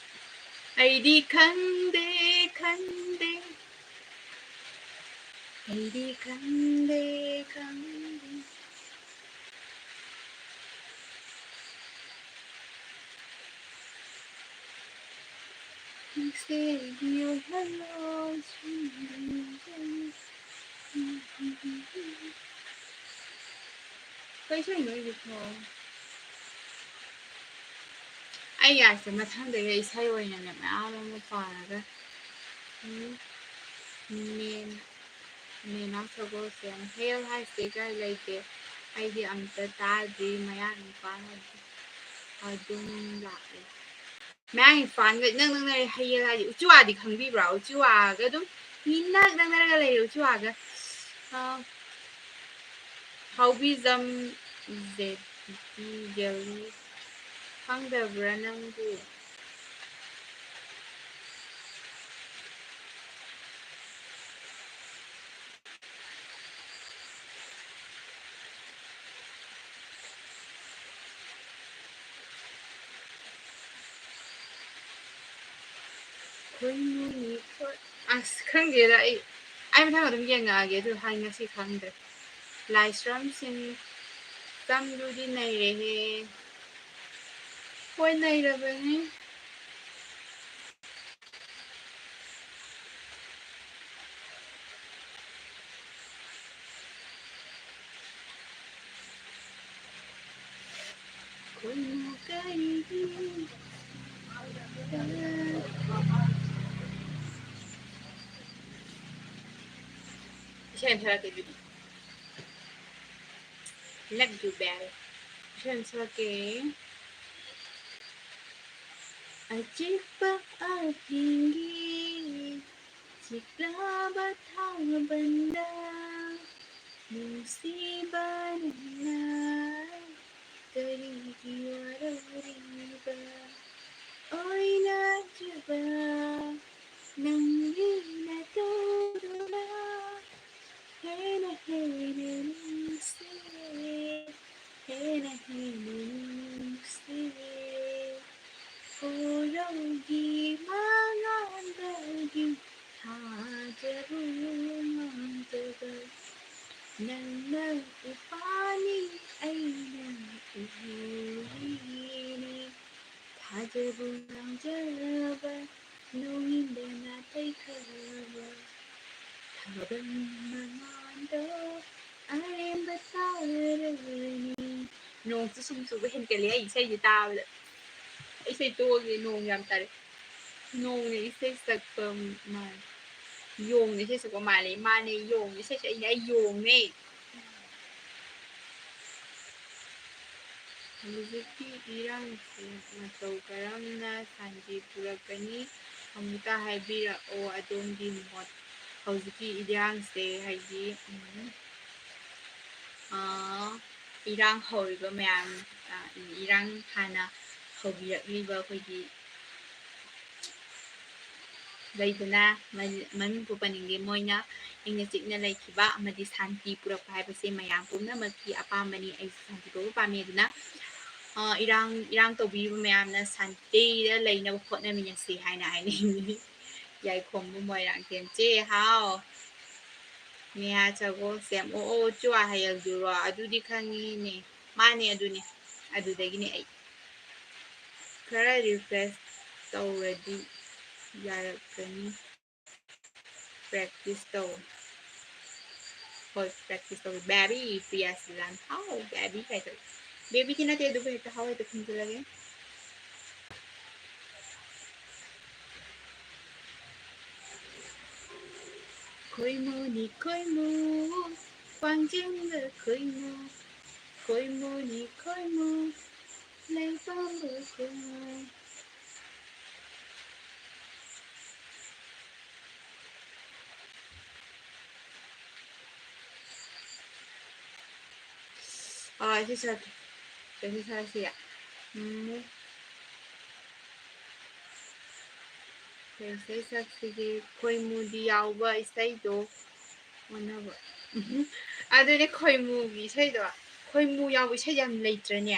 ꯑꯩꯗꯤ ꯈꯪꯗꯦ, ꯈꯪꯗꯦ꯫ ꯑꯩꯗꯤ ꯈꯪꯗꯦ, ꯈꯪꯗꯦ꯫ ꯅꯨꯡꯁꯤꯕꯤ ꯑꯣꯏꯍꯜꯂꯣ, ꯁꯨꯝꯕꯤꯌꯨ꯫ ꯀꯩꯁꯨ ꯅꯣꯏꯒꯤ ꯊꯣꯡ꯫ ꯑꯩ ꯌꯥꯁꯦ ꯃꯊꯪꯗꯒꯤ ꯏꯁꯩ ꯑꯣꯏꯅꯅꯦ ꯃꯌꯥꯝ ꯑꯃ ꯄꯥꯔꯒ, ꯎꯝ, ꯃꯦꯟ, ꯃꯦꯟ ꯑꯣꯐ ꯁꯒꯣꯜꯁꯦ ꯍꯦꯜ ꯍꯥꯏꯁꯦ ꯀꯥꯏ ꯂꯩꯒꯦ? ꯑꯩꯗꯤ ꯑꯝꯇ ꯇꯥꯗ꯭ꯔꯤ, ꯃꯌꯥꯡ ꯅꯨꯄꯥꯅ ꯑꯗꯨꯝ ꯂꯥꯛꯑꯦ꯫ ꯃꯌꯥꯡ ꯏꯝꯐꯥꯜꯒ ꯏꯅꯛ ꯅꯛꯅꯔꯦ꯫ ꯍꯌꯦꯜ ꯍꯥꯏꯗꯤ ꯎꯆꯤꯋꯥꯗꯤ ꯈꯪꯕꯤꯕ꯭ꯔꯥ? ꯎꯆꯤꯋꯥꯒ ꯑꯗꯨꯝ ꯏꯅꯛ ꯅꯛꯅꯔꯒ ꯂꯩꯔꯦ ꯎꯆꯤꯋꯥꯒ꯫ ꯑ, ꯍꯥꯎꯕꯤꯖꯝ ꯖꯦ ꯄꯤ ꯒꯦꯜꯂꯤ꯫ ꯈꯪꯗꯕ꯭ꯔꯥ ꯅꯪꯕꯨ? ꯑꯩꯈꯣꯏ ꯏꯃꯨꯡꯒꯤ ꯄꯣꯠ-, ꯑꯁ, ꯈꯪꯗꯦꯗ, ꯑꯩ, ꯑꯩ ꯃꯊꯪ ꯑꯗꯨꯝ ꯌꯦꯡꯉꯛꯑꯒꯦ, ꯑꯗꯨ ꯍꯥꯏ ꯉꯁꯤ ꯈꯪꯗ꯭ꯔꯦ꯫ ꯂꯥꯏꯁ꯭ꯔꯝ ꯁꯤꯡ, ꯁꯝꯗꯨꯗꯤ ꯅꯩꯔꯦꯍꯦ꯫ ꯍꯣꯏ, ꯅꯩꯔꯕꯅꯤ꯫ ꯏꯁꯩ ꯑꯃ ꯁꯛꯂꯛꯀꯦ ꯑꯗꯨꯗꯤ꯫ Love you, baby. ꯏꯁꯩ ꯑꯃ ꯁꯛꯂꯛꯀꯦ꯫ ꯑꯆꯤꯛꯄ ꯑꯍꯤꯡꯒꯤ ꯆꯤꯛꯂꯕ ꯊꯥꯕꯜꯗ ꯅꯨꯡꯁꯤꯕ ꯅꯪꯅ ꯀꯔꯤꯒꯤ ꯋꯥꯔꯧꯔꯤꯕ? ꯑꯣꯏꯅꯖꯕ ꯅꯪꯒꯤ ꯅꯇꯧꯗꯨꯅ ꯍꯦꯟꯅ ꯍꯦꯟꯅ ꯅꯨꯡꯁꯤꯌꯦ, ꯍꯦꯟꯅ ꯍꯦꯟꯅ ꯅꯨꯡꯁꯤꯌꯦ꯫ ꯎꯔꯧꯒꯤ ꯃꯉꯥꯜꯗꯒꯤ ꯊꯥꯖꯕ ꯃꯥꯡꯖꯕ ꯅꯪꯅ ꯎꯄꯥꯅꯤ ꯑꯩꯅ ꯏꯍꯨꯜꯅꯤ꯫ ꯊꯥꯖꯕ ꯃꯥꯡꯖꯕ ꯅꯣꯡꯏꯟꯗ ꯅꯥꯇꯩ ꯈꯔꯕ ꯊꯥꯕꯜ ꯃꯉꯥꯜꯗꯣ ꯑꯔꯦꯝꯕ ꯇꯥꯔꯕꯅꯤ꯫ ꯅꯣꯡꯁꯨ ꯁꯨꯝ ꯆꯨꯕ ꯍꯦꯟꯒꯠꯂꯦ ꯑꯩ ꯏꯁꯩꯁꯦ ꯇꯥꯕꯗ꯫ ꯏꯁꯩ ꯇꯣꯛꯑꯒꯦ, ꯅꯣꯡ ꯌꯥꯝ ꯇꯥꯔꯦ꯫ ꯅꯣꯡꯅ ꯏꯁꯩ ꯁꯛꯄ ꯃꯥꯜꯂꯦ꯫ ꯌꯣꯡꯅ ꯏꯁꯩ ꯁꯛꯄ ꯃꯥꯜꯂꯦ꯫ ꯃꯥꯅꯦ, ꯌꯣꯡꯅ ꯏꯁꯩ ꯁꯛꯏꯅꯦ꯫ ꯑꯩ ꯌꯣꯡꯅꯦ꯫ ꯍꯧꯖꯤꯛꯀꯤ ꯏꯔꯥꯡꯁꯤ ꯃꯇꯧ ꯀꯔꯝꯅ ꯁꯥꯟꯇꯤ ꯄꯨꯔꯛꯀꯅꯤ? ꯑꯃꯨꯛꯇ ꯍꯥꯏꯕꯤꯔꯛꯑꯣ ꯑꯗꯣꯝꯒꯤ ꯃꯣꯠ꯫ ꯍꯧꯖꯤꯛꯀꯤ ꯏꯔꯥꯡꯁꯦ ꯍꯥꯏꯗꯤ, ꯎꯝ, ꯑꯥ, ꯏꯔꯥꯡ ꯍꯧꯔꯤꯕ ꯃꯌꯥꯝ, ꯑꯥ, ꯏꯔꯥꯡ ꯍꯥꯟꯅ ꯍꯧꯕꯤꯔꯛꯂꯤꯕ ꯑꯩꯈꯣꯏꯒꯤ ꯂꯩꯗꯅ, ꯃ-, ꯃꯃꯤꯡꯕꯨ ꯄꯟꯅꯤꯡꯗꯦ, ꯃꯣꯏꯅ ꯏꯪꯅ ꯆꯤꯛꯅ ꯂꯩꯈꯤꯕ ꯑꯃꯗꯤ ꯁꯥꯟꯇꯤ ꯄꯨꯔꯛꯄ ꯍꯥꯏꯕꯁꯦ ꯃꯌꯥꯝ ꯄꯨꯝꯅꯃꯛꯀꯤ ꯑꯄꯥꯝꯕꯅꯤ꯫ ꯑꯩꯁꯨ ꯁꯥꯟꯇꯤ ꯄꯨꯔꯛꯄ ꯄꯥꯝꯃꯤ꯫ ꯑꯗꯨꯅ, ꯑ, ꯏꯔꯥꯡ, ꯏꯔꯥꯡ ꯇꯧꯕꯤꯔꯤꯕ ꯃꯌꯥꯝꯅ ꯁꯥꯟꯇꯤꯗ ꯂꯩꯅꯕ ꯍꯣꯠꯅꯃꯤꯟꯅꯁꯤ ꯍꯥꯏꯅ ꯍꯥꯏꯅꯤꯡꯉꯤ꯫ ꯌꯥꯏꯈꯣꯝꯕ ꯃꯣꯏꯔꯥꯡꯊꯦꯝ ꯆꯦ ꯍꯥꯎ꯫ ꯅꯦꯍꯥ ꯁꯒꯣꯜꯁꯦꯝ, ꯑꯣ, ꯑꯣ, ꯆꯨ ꯍꯌꯦꯜꯗꯨꯔꯣ? ꯑꯗꯨꯗꯤ ꯈꯪꯉꯤꯅꯦ꯫ ꯃꯥꯅꯦ, ꯑꯗꯨꯅꯦ꯫ ꯑꯗꯨꯗꯒꯤꯅꯦ ꯑꯩ꯫ ꯈꯔ refresh ꯇꯧꯔꯗꯤ ꯌꯥꯔꯛꯀꯅꯤ꯫ Practice ꯇꯧ꯫ ꯍꯣꯏ, practice ꯇꯧ꯫ Baby, ꯄ꯭ꯔꯤꯌꯥ ꯁꯤꯂꯥꯟ꯫ ꯍꯥꯎ, baby ꯀꯥꯏ ꯇꯧ꯫ Baby ꯗꯤ ꯅꯠꯇꯦ, ꯑꯗꯨꯕꯨ ꯍꯦꯛꯇ ꯍꯥꯎ ꯍꯦꯛꯇ ꯈꯨꯝꯖꯤꯜꯂꯒꯦ꯫ ꯈꯣꯏꯃꯨꯅꯤ ꯈꯣꯏꯃꯨ, ꯄꯥꯡꯖꯤꯡꯒ ꯈꯣꯏꯃꯨ, ꯈꯣꯏꯃꯨꯅꯤ ꯈꯣꯏꯃꯨ, ꯂꯩꯕꯥꯛ ꯈꯣꯏꯃꯨ꯫ ꯑꯥ, ꯁꯤ ꯁꯛꯀꯦ꯫ ꯀꯩ ꯁꯛꯁꯤ? ꯎꯝ꯫ ꯀꯩ ꯏꯁꯩ ꯁꯛꯁꯤꯒꯦ? ꯈꯣꯏꯃꯨꯗꯤ ꯌꯥꯎꯕ ꯏꯁꯩꯗꯣ ꯑꯣꯟꯅꯕ꯫ ꯑꯗꯨꯅꯦ ꯈꯣꯏꯃꯨꯒꯤ ꯏꯁꯩꯗꯣ꯫ ꯈꯣꯏꯃꯨ ꯌꯥꯎꯕ ꯏꯁꯩ ꯌꯥꯝ ꯂꯩꯇ꯭ꯔꯅꯦ?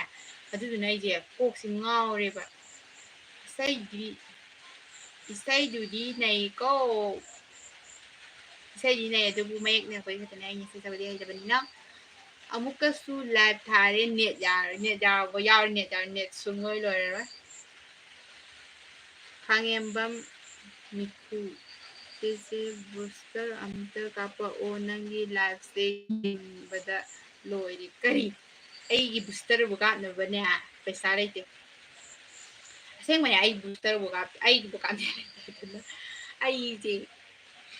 ꯑꯗꯨꯗꯨꯅ ꯑꯩꯁꯦ ꯀꯣꯛꯁꯦ ꯉꯥꯎꯔꯦꯕ꯫ ꯏꯁꯩꯗꯤ, ꯏꯁꯩꯗꯨꯗꯤ ꯅꯩꯀꯣ꯫ ꯏꯁꯩꯗꯤ ꯅꯩ, ꯑꯗꯨꯕꯨ ꯃꯌꯦꯛ ꯅꯩꯔꯛꯄꯩ ꯈꯛꯇꯅꯦ, ꯑꯩ ꯏꯁꯩ ꯁꯛꯄꯗꯤ ꯍꯩꯇꯕꯅꯤꯅ꯫ ꯑꯃꯨꯛꯀꯁꯨ live ꯊꯥꯔꯦ, net ꯌꯥꯔꯣꯏ, net ꯌꯥꯎꯔꯕ ꯌꯥꯎꯔꯦ, net ꯌꯥꯎꯔꯦ, net ꯁꯨꯡꯂꯣꯏ ꯂꯣꯏꯔꯔꯣꯏ꯫ ꯈꯥꯉꯦꯝꯕꯝ ꯃꯤꯈꯨ, ꯆꯦꯆꯦ booster ꯑꯝꯇ ꯀꯥꯞꯄꯛꯑꯣ, ꯅꯪꯒꯤ liveꯁꯦ ꯌꯦꯡꯕꯗ ꯂꯣꯏꯔꯦ꯫ ꯀꯔꯤ? ꯑꯩꯒꯤ boosterꯕꯨ ꯀꯥꯞꯅꯕꯅꯦ ꯄꯩꯁꯥ ꯂꯩꯇꯦ꯫ ꯑꯁꯦꯡꯕꯅꯦ, ꯑꯩ boosterꯕꯨ ꯀꯥꯞ-, ꯑꯩꯒꯤꯕꯨ ꯀꯥꯞꯅꯤꯡꯉꯥꯏ ꯂꯩꯇꯗꯅ ꯑꯩꯁꯦ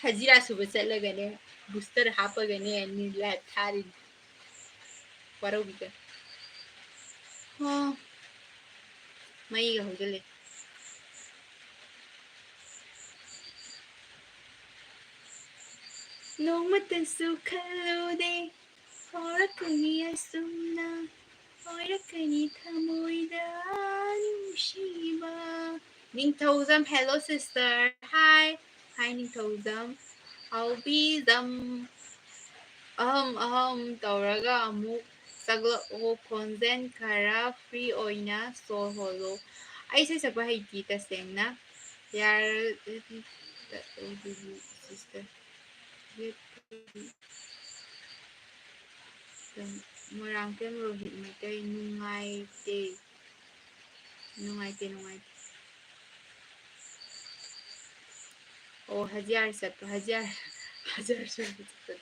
ꯍꯖꯤꯔꯥ ꯁꯨꯕ ꯆꯠꯂꯒꯅꯦ, booster ꯍꯥꯞꯄꯒꯅꯦ, ꯅꯤ live ꯊꯥꯔꯤꯅꯤ꯫ ꯋꯥꯔꯧꯕꯤꯒꯅꯨ꯫ ꯑꯣ, ꯃꯩꯒ ꯍꯧꯖꯤꯜꯂꯦ꯫ ꯅꯣꯡꯃꯇꯁꯨ ꯈꯜꯂꯨꯗꯦ ꯐꯥꯎꯔꯛꯀꯅꯤ ꯑꯁꯨꯝꯅ, ꯐꯥꯎꯔꯛꯀꯅꯤ ꯊꯃꯣꯏꯗ ꯅꯨꯡꯁꯤꯕ꯫ ꯅꯤꯡꯊꯧꯖꯝ, hello sister, hi, hi ꯅꯤꯡꯊꯧꯖꯝ꯫ ꯍꯥꯎꯕꯤꯖꯝ, ꯑꯍꯝ ꯑꯍꯝ ꯇꯧꯔꯒ ꯑꯃꯨꯛ ꯁꯛꯂꯛꯑꯣ, ꯈꯣꯟꯖꯦꯜ ꯈꯔ free ꯑꯣꯏꯅ ꯁꯣꯔ ꯍꯣꯜꯂꯣ꯫ ꯑꯩ ꯏꯁꯩ ꯁꯛꯄ ꯍꯩꯇꯦ ꯇꯁꯦꯡꯅ꯫ ꯌꯥꯔꯗꯤ ꯇꯧꯕꯤꯌꯨ sister꯫ ꯃꯣꯏꯔꯥꯡꯊꯦꯝ ꯔꯣꯍꯤꯠ ꯃꯩꯇꯩ, ꯅꯨꯡꯉꯥꯏꯇꯦ, ꯅꯨꯡꯉꯥꯏꯇꯦ, ꯅꯨꯡꯉꯥꯏꯇꯦ꯫ ꯑꯣ, ꯍꯖꯤꯌꯥꯔ ꯆꯠꯄ, ꯍꯖꯤꯌꯥꯔ, ꯍꯖꯤꯌꯥꯔ ꯆꯠꯄ ꯆꯠꯄ꯫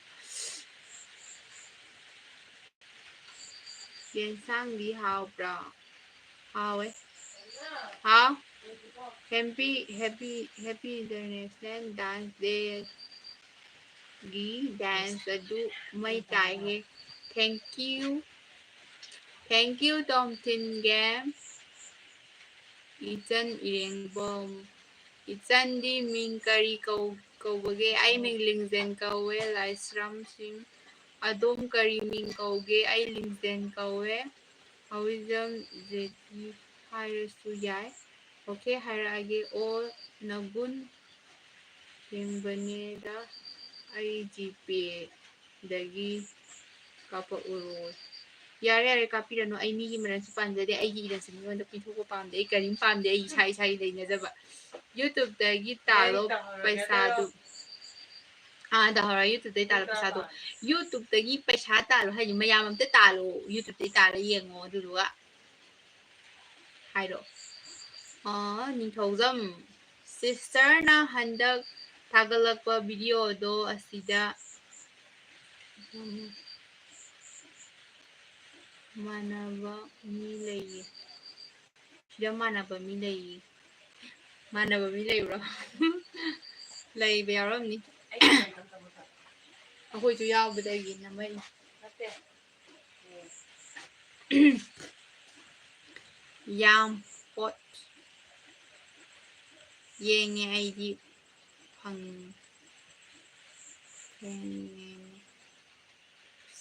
ꯌꯦꯟꯁꯥꯡꯗꯤ ꯍꯥꯎꯕ꯭ꯔꯣ? ꯍꯥꯎꯋꯦ꯫ ꯍꯥꯎ? Happy, happy, happy International Dance Day꯫ ꯒꯤ dance ꯑꯗꯨ ꯃꯩ ꯇꯥꯏꯍꯦ꯫ Thank you, thank you, Tomthin game. ꯏꯆꯟ ꯏꯔꯦꯡꯕꯝ, ꯏꯆꯟꯗꯤ ꯃꯤꯡ ꯀꯔꯤ ꯀꯧ-, ꯀꯧꯕꯒꯦ? ꯑꯩ ꯃꯤꯡ ꯂꯤꯡꯖꯦꯟ ꯀꯧꯋꯦ꯫ ꯂꯥꯏꯁ꯭ꯔꯝ ꯁꯤꯡ, ꯑꯗꯣꯝ ꯀꯔꯤ ꯃꯤꯡ ꯀꯧꯒꯦ? ꯑꯩ ꯂꯤꯡꯖꯦꯟ ꯀꯧꯋꯦ꯫ ꯍꯧꯖꯝ ꯖꯦꯇꯤ ꯍꯥꯏꯔꯁꯨ ꯌꯥꯏ꯫ Okay, ꯍꯥꯏꯔꯛꯑꯒꯦ꯫ ꯑꯣ, ꯅꯒꯨꯟ ꯌꯦꯡꯕꯅꯦꯗ, ꯑꯩ ꯖꯤꯄꯦꯗꯒꯤ ꯀꯥꯞꯄꯛꯎꯔꯣ꯫ ꯌꯥꯔꯦ, ꯌꯥꯔꯦ, ꯀꯥꯞꯄꯤꯔꯅꯨ꯫ ꯑꯩ ꯃꯤꯒꯤ ꯃꯔꯟꯁꯨ ꯄꯥꯝꯖꯗꯦ, ꯑꯩꯒꯤ ꯏꯔꯟꯁꯨ ꯃꯤꯉꯣꯟꯗ ꯄꯤꯊꯣꯛꯄ ꯄꯥꯝꯗꯦ, ꯑꯩ ꯀꯔꯤꯝ ꯄꯥꯝꯗꯦ, ꯑꯩ ꯏꯁꯥ ꯏꯁꯥꯒꯤ ꯂꯩꯅꯖꯕ꯫ YouTubeꯇꯒꯤ ꯇꯥꯜꯂꯣ ꯄꯩꯁꯥꯗꯨ꯫ ꯑꯥ, ꯇꯧꯍꯧꯔꯣ, YouTubeꯇꯒꯤ ꯇꯥꯜꯂꯣ ꯄꯩꯁꯥꯗꯣ꯫ YouTubeꯇꯒꯤ ꯄꯩꯁꯥ ꯇꯥꯜꯂꯣ ꯍꯥꯏꯗꯤ ꯃꯌꯥꯝ ꯑꯝꯇ ꯇꯥꯜꯂꯣ, YouTubeꯇꯒꯤ ꯇꯥꯜꯂ ꯌꯦꯡꯉꯣ, ꯑꯗꯨꯗꯨꯒ ꯍꯥꯏꯔꯛꯑꯣ꯫ ꯑꯥ, ꯅꯤꯡꯊꯧꯖꯝ, sisterꯅ ꯍꯟꯗꯛ ꯊꯥꯒꯠꯂꯛꯄ videoꯗꯣ ꯑꯁꯤꯗ ꯃꯥꯟꯅꯕ ꯃꯤ ꯂꯩꯌꯦ꯫ ꯁꯤꯗ ꯃꯥꯟꯅꯕ ꯃꯤ ꯂꯩꯌꯦ꯫ ꯃꯥꯟꯅꯕ ꯃꯤ ꯂꯩꯕ꯭ꯔꯣ? ꯂꯩꯕ ꯌꯥꯎꯔꯝꯅꯤ꯫ ꯑꯩꯈꯣꯏꯁꯨ ꯌꯥꯎꯕꯗꯒꯤ ꯅꯝꯃꯛꯏ꯫ ꯌꯥꯝ ꯄꯣꯠ ꯌꯦꯡꯉꯦ ꯑꯩꯗꯤ ꯐꯪ-, ꯐꯪꯉꯦ꯫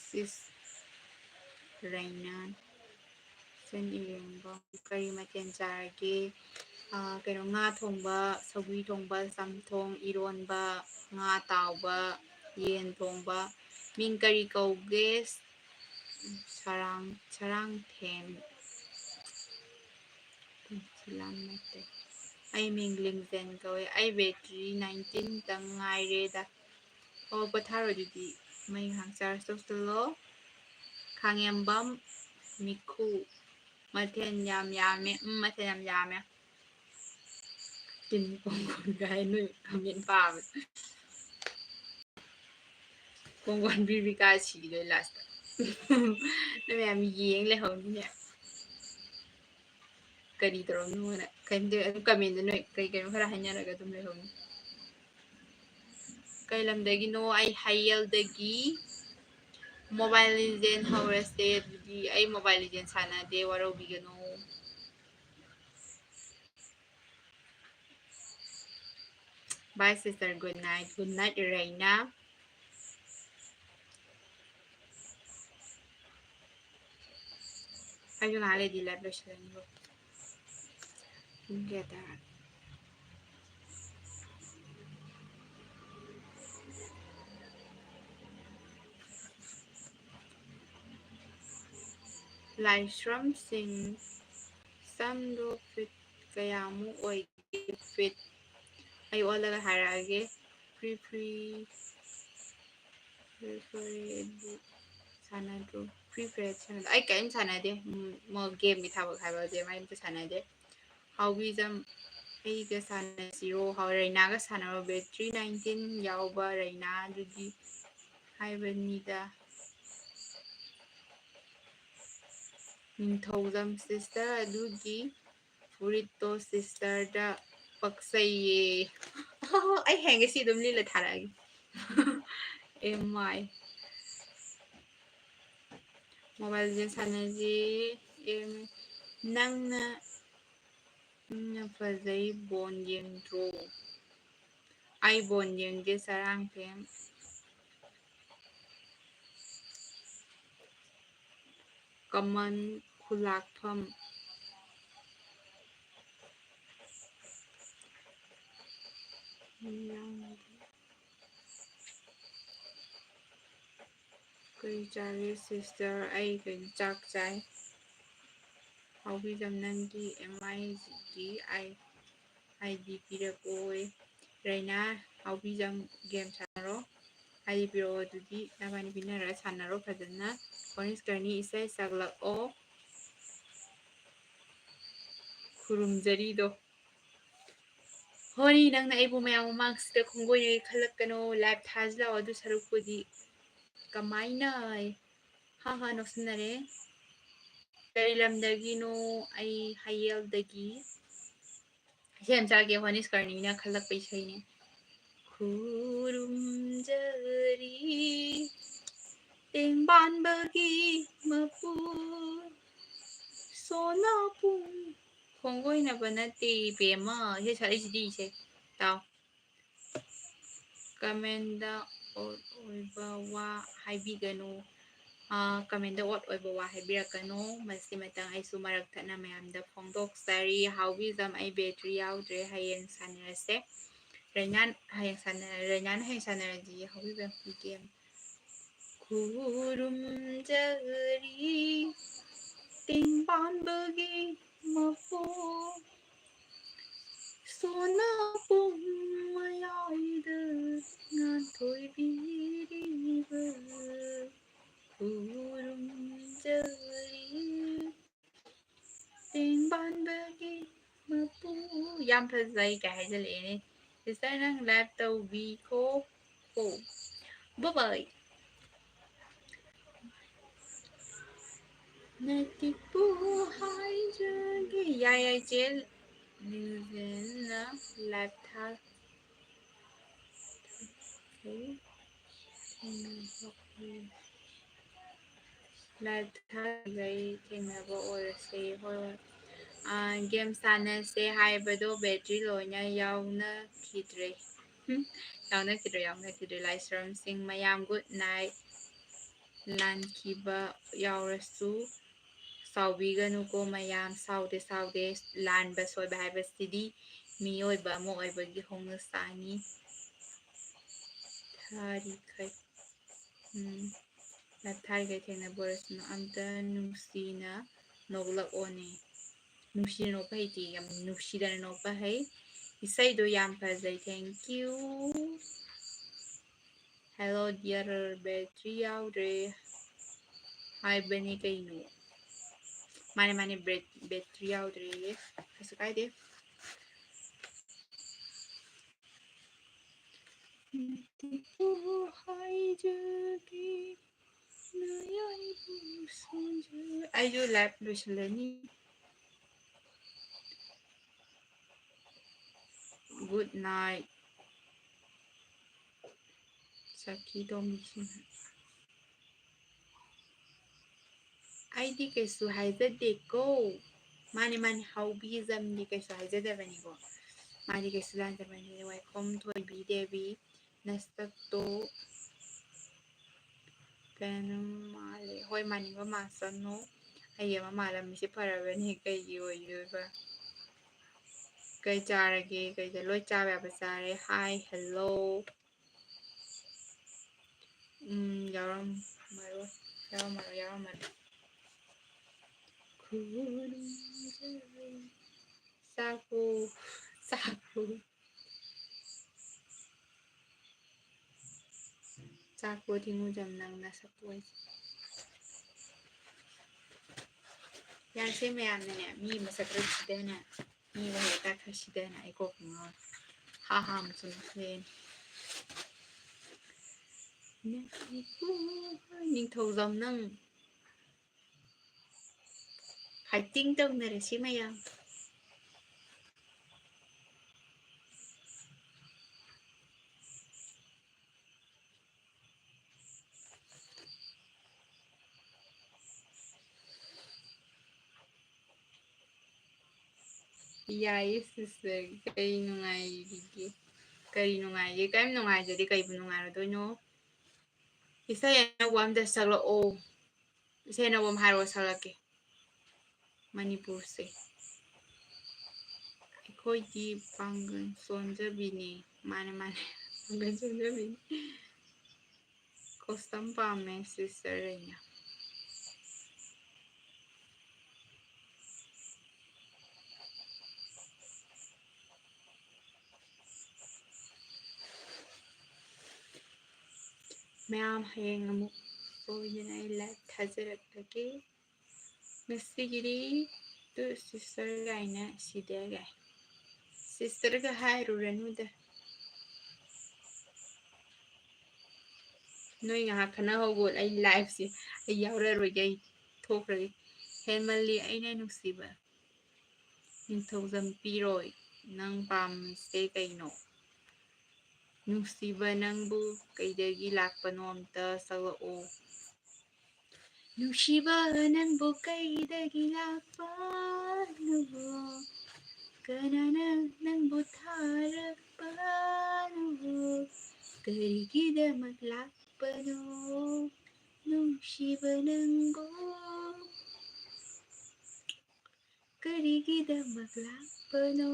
ꯁꯤꯁ ꯔꯩꯅꯥꯟ꯫ ꯏꯆꯟ ꯏꯔꯦꯡꯕꯝ, ꯀꯔꯤ ꯃꯊꯦꯜ ꯆꯥꯔꯒꯦ? ꯑꯥ, ꯀꯩꯅꯣ, ꯉꯥ ꯊꯣꯡꯕ, ꯁꯧꯒ꯭ꯔꯤ ꯊꯣꯡꯕ, ꯆꯝꯊꯣꯡ, ꯏꯔꯣꯟꯕ, ꯉꯥ ꯑꯇꯥꯎꯕ, ꯌꯦꯟ ꯊꯣꯡꯕ꯫ ꯃꯤꯡ ꯀꯔꯤ ꯀꯧꯒꯦ? ꯁꯔꯥꯡ, ꯁꯔꯥꯡꯊꯦꯝ꯫ ꯄꯨꯟꯁꯤꯂꯥꯟ ꯃꯩꯇꯩ꯫ ꯑꯩ ꯃꯤꯡ ꯂꯤꯡꯖꯦꯟ ꯀꯧꯋꯦ꯫ ꯑꯩ battery nineteen ꯇꯪ ꯉꯥꯏꯔꯦꯗ꯫ ꯑꯣ, ꯄꯣꯊꯥꯔꯣ ꯑꯗꯨꯗꯤ꯫ ꯃꯩ ꯉꯥꯏꯍꯥꯛ charge ꯇꯧꯁꯜꯂꯣ꯫ ꯈꯥꯡꯉꯦꯝꯕꯝ ꯃꯤꯈꯨ꯫ ꯃꯊꯦꯜ ꯌꯥꯝ ꯌꯥꯝꯃꯦ꯫ ꯎꯝ, ꯃꯊꯦꯜ ꯌꯥꯝ ꯌꯥꯝꯃꯦ꯫ ꯇꯤꯟ ꯀꯣꯡꯒꯣꯟꯒ ꯍꯥꯏ ꯅꯣꯏ comment ꯄꯥꯕ꯫ ꯀꯣꯡꯒꯣꯟ ꯕꯤꯕꯤꯀꯥ ꯁꯤꯗꯣꯏ lastꯇ꯫ ꯅꯣꯏ ꯃꯌꯥꯝ ꯌꯦꯡ ꯂꯩꯍꯧꯅꯤꯅꯦ꯫ ꯀꯔꯤ ꯇꯧꯔꯝꯅꯣꯅ꯫ ꯀꯩꯝꯇ ꯑꯗꯨꯝ commentꯇ ꯅꯣꯏ ꯀꯩ ꯀꯩꯅꯣ ꯈꯔ ꯍꯥꯏꯅꯔꯒ ꯑꯗꯨꯝ ꯂꯩꯍꯧꯅꯤ꯫ ꯀꯩ ꯂꯝꯗꯒꯤꯅꯣ? ꯑꯩ ꯍꯌꯦꯜꯗꯒꯤ꯫ Mobile Legend ꯍꯧꯔꯁꯦ ꯑꯗꯨꯗꯤ꯫ ꯑꯩ Mobile Legend ꯁꯥꯟꯅꯗꯦ, ꯋꯥꯔꯧꯕꯤꯒꯅꯨ꯫ Bye sister, good night. Good night ꯔꯩꯅꯥ꯫ ꯑꯩꯁꯨ ꯉꯥꯏꯍꯥꯛ ꯂꯩꯗꯤ live ꯂꯣꯏꯁꯤꯜꯂꯅꯤꯕ꯫ ꯄꯨꯡ ꯀꯌꯥ ꯇꯥꯔꯒꯦ? ꯂꯥꯏꯁ꯭ꯔꯝ ꯁꯤꯡ, ꯁꯝꯗꯣ feet ꯀꯌꯥꯃꯨꯛ ꯑꯣꯏꯒꯦ? Feet ꯑꯩ ꯑꯣꯜꯂꯒ ꯍꯥꯏꯔꯛꯑꯒꯦ꯫ Free free, free fire ꯁꯥꯟꯅꯗ꯭ꯔꯣ? Free fire ꯁꯥꯟꯅꯗ꯭ꯔꯣ? ꯑꯩ ꯀꯔꯤꯝ ꯁꯥꯟꯅꯗꯦ꯫ ꯎꯝ, ꯃꯣ-, game ꯒꯤ ꯊꯕꯛ ꯍꯥꯏꯕꯁꯦ ꯑꯩ ꯑꯝꯇ ꯁꯥꯟꯅꯗꯦ꯫ ꯍꯥꯎꯕꯤꯖꯝ, ꯑꯩꯒ ꯁꯥꯟꯅꯁꯤꯔꯣ? ꯍꯥꯎ-, ꯔꯩꯅꯥꯒ ꯁꯥꯟꯅꯔꯣ꯫ Battery nineteen ꯌꯥꯎꯕ ꯔꯩꯅꯥ ꯑꯗꯨꯗꯤ ꯍꯥꯏꯕꯅꯤꯗ꯫ ꯅꯤꯡꯊꯧꯖꯝ sister ꯑꯗꯨꯒꯤ ꯐꯨꯔꯤꯠꯇꯣ sister ꯗ ꯄꯛꯆꯩꯌꯦ꯫ ꯑꯩ ꯍꯌꯦꯡ ꯉꯁꯤ ꯑꯗꯨꯝ ꯂꯤꯠꯂ ꯊꯥꯔꯛꯑꯒꯦ꯫ ꯑꯦ ꯃꯥꯏ꯫ Mobile Legend ꯁꯥꯟꯅꯁꯤ꯫ ꯑꯦ, ꯅꯪꯅ, ꯅꯪꯅ ꯐꯖꯩ, ꯕꯣꯟ ꯌꯦꯡꯗ꯭ꯔꯣ? ꯑꯩ ꯕꯣꯟ ꯌꯦꯡꯗꯦ, ꯆꯔꯥꯡ ꯐꯦꯟ꯫ ꯀꯃꯟ ꯈꯨꯂꯥꯛꯐꯝ꯫ ꯀꯔꯤ ꯆꯥꯒꯦ sister? ꯑꯩ ꯀꯩꯅꯣ ꯆꯥꯛ ꯆꯥꯏ꯫ ꯍꯥꯎꯕꯤꯖꯝ ꯅꯪꯒꯤ M I ꯒꯤ I-, I D ꯄꯤꯔꯛꯑꯣꯌꯦ꯫ ꯔꯩꯅꯥ, ꯍꯥꯎꯕꯤꯖꯝ game ꯁꯥꯟꯅꯔꯣ꯫ I D ꯄꯤꯔꯛꯑꯣ ꯑꯗꯨꯗꯤ ꯅꯕꯥꯅꯤ ꯄꯤꯅꯔꯒ ꯁꯥꯟꯅꯔꯣ ꯐꯖꯅ꯫ ꯍꯣꯔꯤꯟꯁ ꯀꯔꯅꯤ ꯏꯁꯩ ꯁꯛꯂꯛꯑꯣ꯫ ꯈꯨꯔꯨꯝꯖꯔꯤꯗꯣ꯫ ꯍꯣꯔꯤ, ꯅꯪꯅ ꯑꯩꯕꯨ ꯃꯌꯥꯝ ꯃꯃꯥꯡꯁꯤꯗ ꯈꯣꯡꯒꯣꯏꯅꯒꯦ ꯈꯜꯂꯛꯀꯅꯣ꯫ Live ꯊꯥꯖꯤꯜꯂꯛꯑꯣ ꯑꯗꯨ ꯁꯔꯨꯛꯄꯨꯗꯤ꯫ ꯀꯃꯥꯏꯅ? ꯍꯥ ꯍꯥ ꯅꯣꯛꯁꯤꯟꯅꯔꯦ꯫ ꯀꯔꯤ ꯂꯝꯗꯒꯤꯅꯣ? ꯑꯩ ꯍꯌꯦꯜꯗꯒꯤ꯫ ꯏꯁꯩ ꯑꯃ ꯆꯥꯒꯦ, ꯍꯣꯔꯤꯟꯁ ꯀꯔꯅꯤꯅ ꯈꯜꯂꯛꯄ ꯏꯁꯩꯅꯦ꯫ ꯈꯨꯔꯨꯝꯖꯔꯤ ꯇꯦꯡꯕꯥꯟꯕꯒꯤ ꯃꯄꯨ ꯁꯣꯅꯥ ꯄꯨꯡ ꯈꯣꯡꯒꯣꯏꯅꯕ ꯅꯠꯇꯦ ꯏꯕꯦꯝꯃ꯫ ꯏꯁꯩ ꯁꯛꯏꯁꯤꯗꯤ ꯏꯁꯩ ꯇꯥꯎ꯫ ꯀꯃꯦꯟꯗ ꯑꯣꯠ ꯑꯣꯏꯕ ꯋꯥ ꯍꯥꯏꯕꯤꯒꯅꯨ꯫ ꯑꯥ, ꯀꯃꯦꯟꯗ ꯑꯣꯠ ꯑꯣꯏꯕ ꯋꯥ ꯍꯥꯏꯕꯤꯔꯛꯀꯅꯨ꯫ ꯃꯁꯤ ꯃꯇꯥꯡ ꯑꯩꯁꯨ ꯃꯔꯛ ꯊꯠꯅ ꯃꯌꯥꯝꯗ ꯐꯣꯡꯗꯣꯛꯆꯔꯤ꯫ ꯍꯥꯎꯕꯤꯖꯝ, ꯑꯩ ꯕꯦꯇ꯭ꯔꯤ ꯌꯥꯎꯗ꯭ꯔꯦ, ꯍꯌꯦꯡ ꯁꯥꯟꯅꯔꯁꯦ꯫ ꯔꯩꯅꯥꯟ, ꯍꯌꯦꯡ ꯁꯥꯟꯅ-, ꯔꯩꯅꯥꯟ ꯍꯌꯦꯡ ꯁꯥꯟꯅꯔꯁꯤ, ꯍꯥꯎꯕꯤꯖꯝ ꯒꯦꯝ꯫ ꯈꯨꯔꯨꯝꯖꯔꯤ ꯇꯦꯡꯕꯥꯟꯕꯒꯤ ꯃꯄꯨ ꯁꯣꯅꯥ ꯄꯨꯡ ꯃꯌꯥꯏꯗ ꯉꯥꯟꯊꯣꯏꯕꯤꯔꯤꯕ ꯈꯨꯔꯨꯝꯖꯔꯤ ꯇꯦꯡꯕꯥꯟꯕꯒꯤ ꯃꯄꯨ꯫ ꯌꯥꯝ ꯐꯖꯩ ꯀꯥꯏ ꯍꯥꯏꯖꯜꯂꯛꯑꯦꯅꯦ꯫ ꯁꯤꯁꯇꯔ ꯅꯪ ꯂꯥꯏꯚ ꯇꯧꯕꯤꯈꯣ꯫ ꯀꯣ ꯕꯥꯏ ꯕꯥꯏ꯫ ꯅꯇꯤꯛꯄꯨ ꯍꯥꯏꯖꯒꯦ꯫ ꯌꯥꯏ ꯌꯥꯏ ꯆꯦ ꯂꯤꯖꯦꯟꯅ ꯂꯥꯏꯚ ꯊꯥ ꯂꯥꯏꯚ ꯊꯥꯈꯤꯕꯩ ꯊꯦꯡꯅꯕ ꯑꯣꯏꯔꯁꯦ꯫ ꯍꯣꯏ ꯍꯣꯏ꯫ ꯑꯥ, ꯒꯦꯝ ꯁꯥꯟꯅꯁꯦ ꯍꯥꯏꯕꯗꯣ ꯕꯦꯇ꯭ꯔꯤ ꯂꯣꯏꯅ ꯌꯥꯎꯅꯈꯤꯗ꯭ꯔꯦ꯫ ꯍꯨꯝ, ꯌꯥꯎꯅꯈꯤꯗ꯭ꯔꯦ, ꯌꯥꯎꯅꯈꯤꯗ꯭ꯔꯦ꯫ ꯂꯥꯏꯁ꯭ꯔꯝꯁꯤꯡ ꯃꯌꯥꯝ ꯒꯨꯗ ꯅꯥꯏꯠ꯫ ꯂꯥꯟꯈꯤꯕ ꯌꯥꯎꯔꯁꯨ ꯁꯥꯎꯕꯤꯒꯅꯨꯀꯣ ꯃꯌꯥꯝ꯫ ꯁꯥꯎꯗꯦ, ꯁꯥꯎꯗꯦ꯫ ꯂꯥꯟꯕ ꯁꯣꯏꯕ ꯍꯥꯏꯕꯁꯤꯗꯤ ꯃꯤꯑꯣꯏꯕ ꯑꯃ ꯑꯣꯏꯕꯒꯤ ꯍꯧꯅꯁꯥꯅꯤ꯫ ꯊꯥꯔꯤꯈꯩ, ꯎꯝ, ꯊꯥꯔꯤꯈꯩ ꯊꯦꯡꯅꯕ ꯑꯣꯏꯔꯁꯅꯨ꯫ ꯑꯝꯇ ꯅꯨꯡꯁꯤꯅ ꯅꯣꯛꯂꯛꯑꯣꯅꯦ꯫ ꯅꯨꯡꯁꯤꯅ ꯅꯣꯛꯄ ꯍꯩꯇꯦ, ꯌꯥꯝ ꯅꯨꯡꯁꯤꯗꯅ ꯅꯣꯛꯄ ꯍꯩ꯫ ꯏꯁꯩꯗꯣ ꯌꯥꯝ ꯐꯖꯩ, thank you꯫ Hello dear, battery ꯌꯥꯎꯗ꯭ꯔꯦ ꯍꯥꯏꯕꯅꯤ ꯀꯩꯅꯣ? ꯃꯥꯅꯦ, ꯃꯥꯅꯦ, ꯕꯦꯠ-, ꯕꯦꯇ꯭ꯔꯤ ꯌꯥꯎꯗ꯭ꯔꯦꯌꯦ꯫ ꯀꯩꯁꯨ ꯀꯥꯏꯗꯦ꯫ ꯅꯇꯤꯛꯄꯨ ꯍꯥꯏꯖꯒꯦ, ꯅꯌꯥꯏꯕꯨ ꯁꯣꯟꯖ-, ꯑꯩꯁꯨ ꯂꯥꯏꯚ ꯂꯣꯏꯁꯤꯜꯂꯅꯤ꯫ Good night. ꯆꯥꯛꯈꯤ ꯇꯣꯝꯕꯤꯁꯤꯅ꯫ ꯑꯩꯗꯤ ꯀꯩꯁꯨ ꯍꯥꯏꯖꯗꯦꯀꯣ꯫ ꯃꯥꯅꯤ, ꯃꯥꯅꯤ, ꯍꯥꯎꯕꯤꯖꯝꯗꯤ ꯀꯩꯁꯨ ꯍꯥꯏꯖꯗꯕꯅꯤꯀꯣ꯫ ꯃꯥꯗꯤ ꯀꯩꯁꯨ ꯂꯥꯟꯖꯕꯅꯤ꯫ ꯋꯥꯏꯈꯣꯝ ꯊꯣꯏꯕꯤ ꯗꯦꯕꯤ, ꯅꯁꯛꯇꯣ ꯀꯩꯅꯣ ꯃꯥꯜꯂꯦ꯫ ꯍꯣꯏ, ꯃꯥꯟꯅꯤꯡꯕ ꯃꯥꯟꯁꯅꯨ꯫ ꯑꯩꯒꯤ ꯑꯃ ꯃꯥꯜꯂꯝꯃꯤꯁꯦ ꯐꯔꯕꯅꯤ꯫ ꯀꯩꯒꯤ ꯑꯣꯏꯗꯣꯏꯕ? ꯀꯩ ꯆꯥꯔꯒꯦ? ꯀꯩꯗ ꯂꯣꯏ ꯆꯥꯕ ꯌꯥꯕ ꯆꯥꯔꯦ꯫ Hi, hello꯫ ꯎꯝ, ꯌꯥꯎꯔꯝꯃꯔꯣꯏ, ꯌꯥꯎꯔꯝꯃꯔꯣꯏ, ꯌꯥꯎꯔꯝꯃꯔꯣꯏ꯫ ꯈꯨꯔꯨꯝꯖꯔꯤ꯫ ꯆꯥꯛꯄꯨ, ꯆꯥꯛꯄꯨ꯫ ꯆꯥꯛꯄꯨ ꯊꯤꯡꯉꯨꯖꯝ ꯅꯪ ꯅꯁꯛꯇꯨ ꯑꯩꯁꯦ꯫ ꯌꯥꯔꯦꯁꯦ ꯃꯌꯥꯝꯅꯅꯦ, ꯃꯤ ꯃꯁꯛ ꯈꯔ ꯊꯤꯗꯅ, ꯃꯤ ꯋꯥꯍꯩ ꯋꯥꯇꯥ ꯈꯔ ꯁꯤꯗꯅ ꯑꯩ ꯀꯣꯛ ꯉꯥꯎꯔꯦ꯫ ꯍꯥ ꯍꯥ ꯑꯃꯁꯨ ꯅꯣꯛꯂꯦꯅꯦ꯫ ꯅꯤꯡꯊꯧꯖꯝ ꯅꯪ꯫ Fighting ꯇꯧꯅꯔꯁꯤ ꯃꯌꯥꯝ꯫ ꯌꯥꯏꯌꯦ sister, ꯀꯔꯤ ꯅꯨꯡꯉꯥꯏꯔꯤꯒꯦ? ꯀꯔꯤ ꯅꯨꯡꯉꯥꯏꯒꯦ? ꯀꯔꯤꯝ ꯅꯨꯡꯉꯥꯏꯖꯗꯦ, ꯀꯩꯕꯨ ꯅꯨꯡꯉꯥꯏꯔꯨꯗꯣꯏꯅꯣ? ꯏꯁꯩ ꯑꯅꯧꯕ ꯑꯝꯇ ꯁꯛꯂꯛꯑꯣ꯫ ꯏꯁꯩ ꯑꯅꯧꯕ ꯑꯃ ꯍꯥꯏꯔꯛꯑꯣ, ꯁꯛꯂꯛꯀꯦ꯫ ꯃꯅꯤꯄꯨꯔꯁꯦ ꯑꯩꯈꯣꯏꯒꯤ ꯄꯥꯡꯒꯜ ꯁꯣꯟꯖꯕꯤꯅꯤ꯫ ꯃꯥꯅꯦ, ꯃꯥꯅꯦ, ꯄꯥꯡꯒꯜ ꯁꯣꯟꯖꯕꯤꯅꯤ꯫ Custom ꯄꯥꯝꯃꯦ sister ꯑꯩꯅ꯫ ꯃꯌꯥꯝ, ꯍꯌꯦꯡ ꯑꯃꯨꯛ ꯁꯣꯏꯗꯅ ꯑꯩ live ꯊꯥꯖꯔꯛꯂꯒꯦ꯫ ꯉꯁꯤꯒꯤꯗꯤ ꯇꯨ sister ꯒꯥꯏꯅ ꯁꯤꯗ ꯒꯥꯏ꯫ Sister ꯒ ꯍꯥꯏꯔꯨꯔꯅꯨꯗ꯫ ꯅꯣꯏ ꯉꯥꯏꯍꯥꯛ ꯈꯟꯅꯍꯧꯒꯣ, ꯑꯩ live ꯁꯦ ꯑꯩ ꯌꯥꯎꯔꯔꯣꯏꯒꯦ, ꯑꯩ ꯊꯣꯛꯈ꯭ꯔꯒꯦ꯫ ꯍꯦꯟꯃꯜꯂꯤ ꯑꯩꯅ ꯅꯨꯡꯁꯤꯕ꯫ ꯅꯤꯡꯊꯧꯖꯝ ꯄꯤꯔꯣꯏ, ꯅꯪ ꯄꯥꯝꯃꯤꯁꯦ ꯀꯩꯅꯣ? ꯅꯨꯡꯁꯤꯕ ꯅꯪꯕꯨ ꯀꯩꯗꯒꯤ ꯂꯥꯛꯄꯅꯣ ꯑꯝꯇ ꯁꯛꯂꯛꯑꯣ꯫ ꯅꯨꯡꯁꯤꯕ ꯅꯪꯕꯨ ꯀꯩꯗꯒꯤ ꯂꯥꯛꯄꯅꯣ? ꯀꯅꯥꯅ ꯅꯪꯕꯨ ꯊꯥꯔꯛꯄꯅꯣ? ꯀꯔꯤꯒꯤꯗꯃꯛ ꯂꯥꯛꯄꯅꯣ? ꯅꯨꯡꯁꯤꯕ ꯅꯪꯕꯨ ꯀꯔꯤꯒꯤꯗꯃꯛ ꯂꯥꯛꯄꯅꯣ?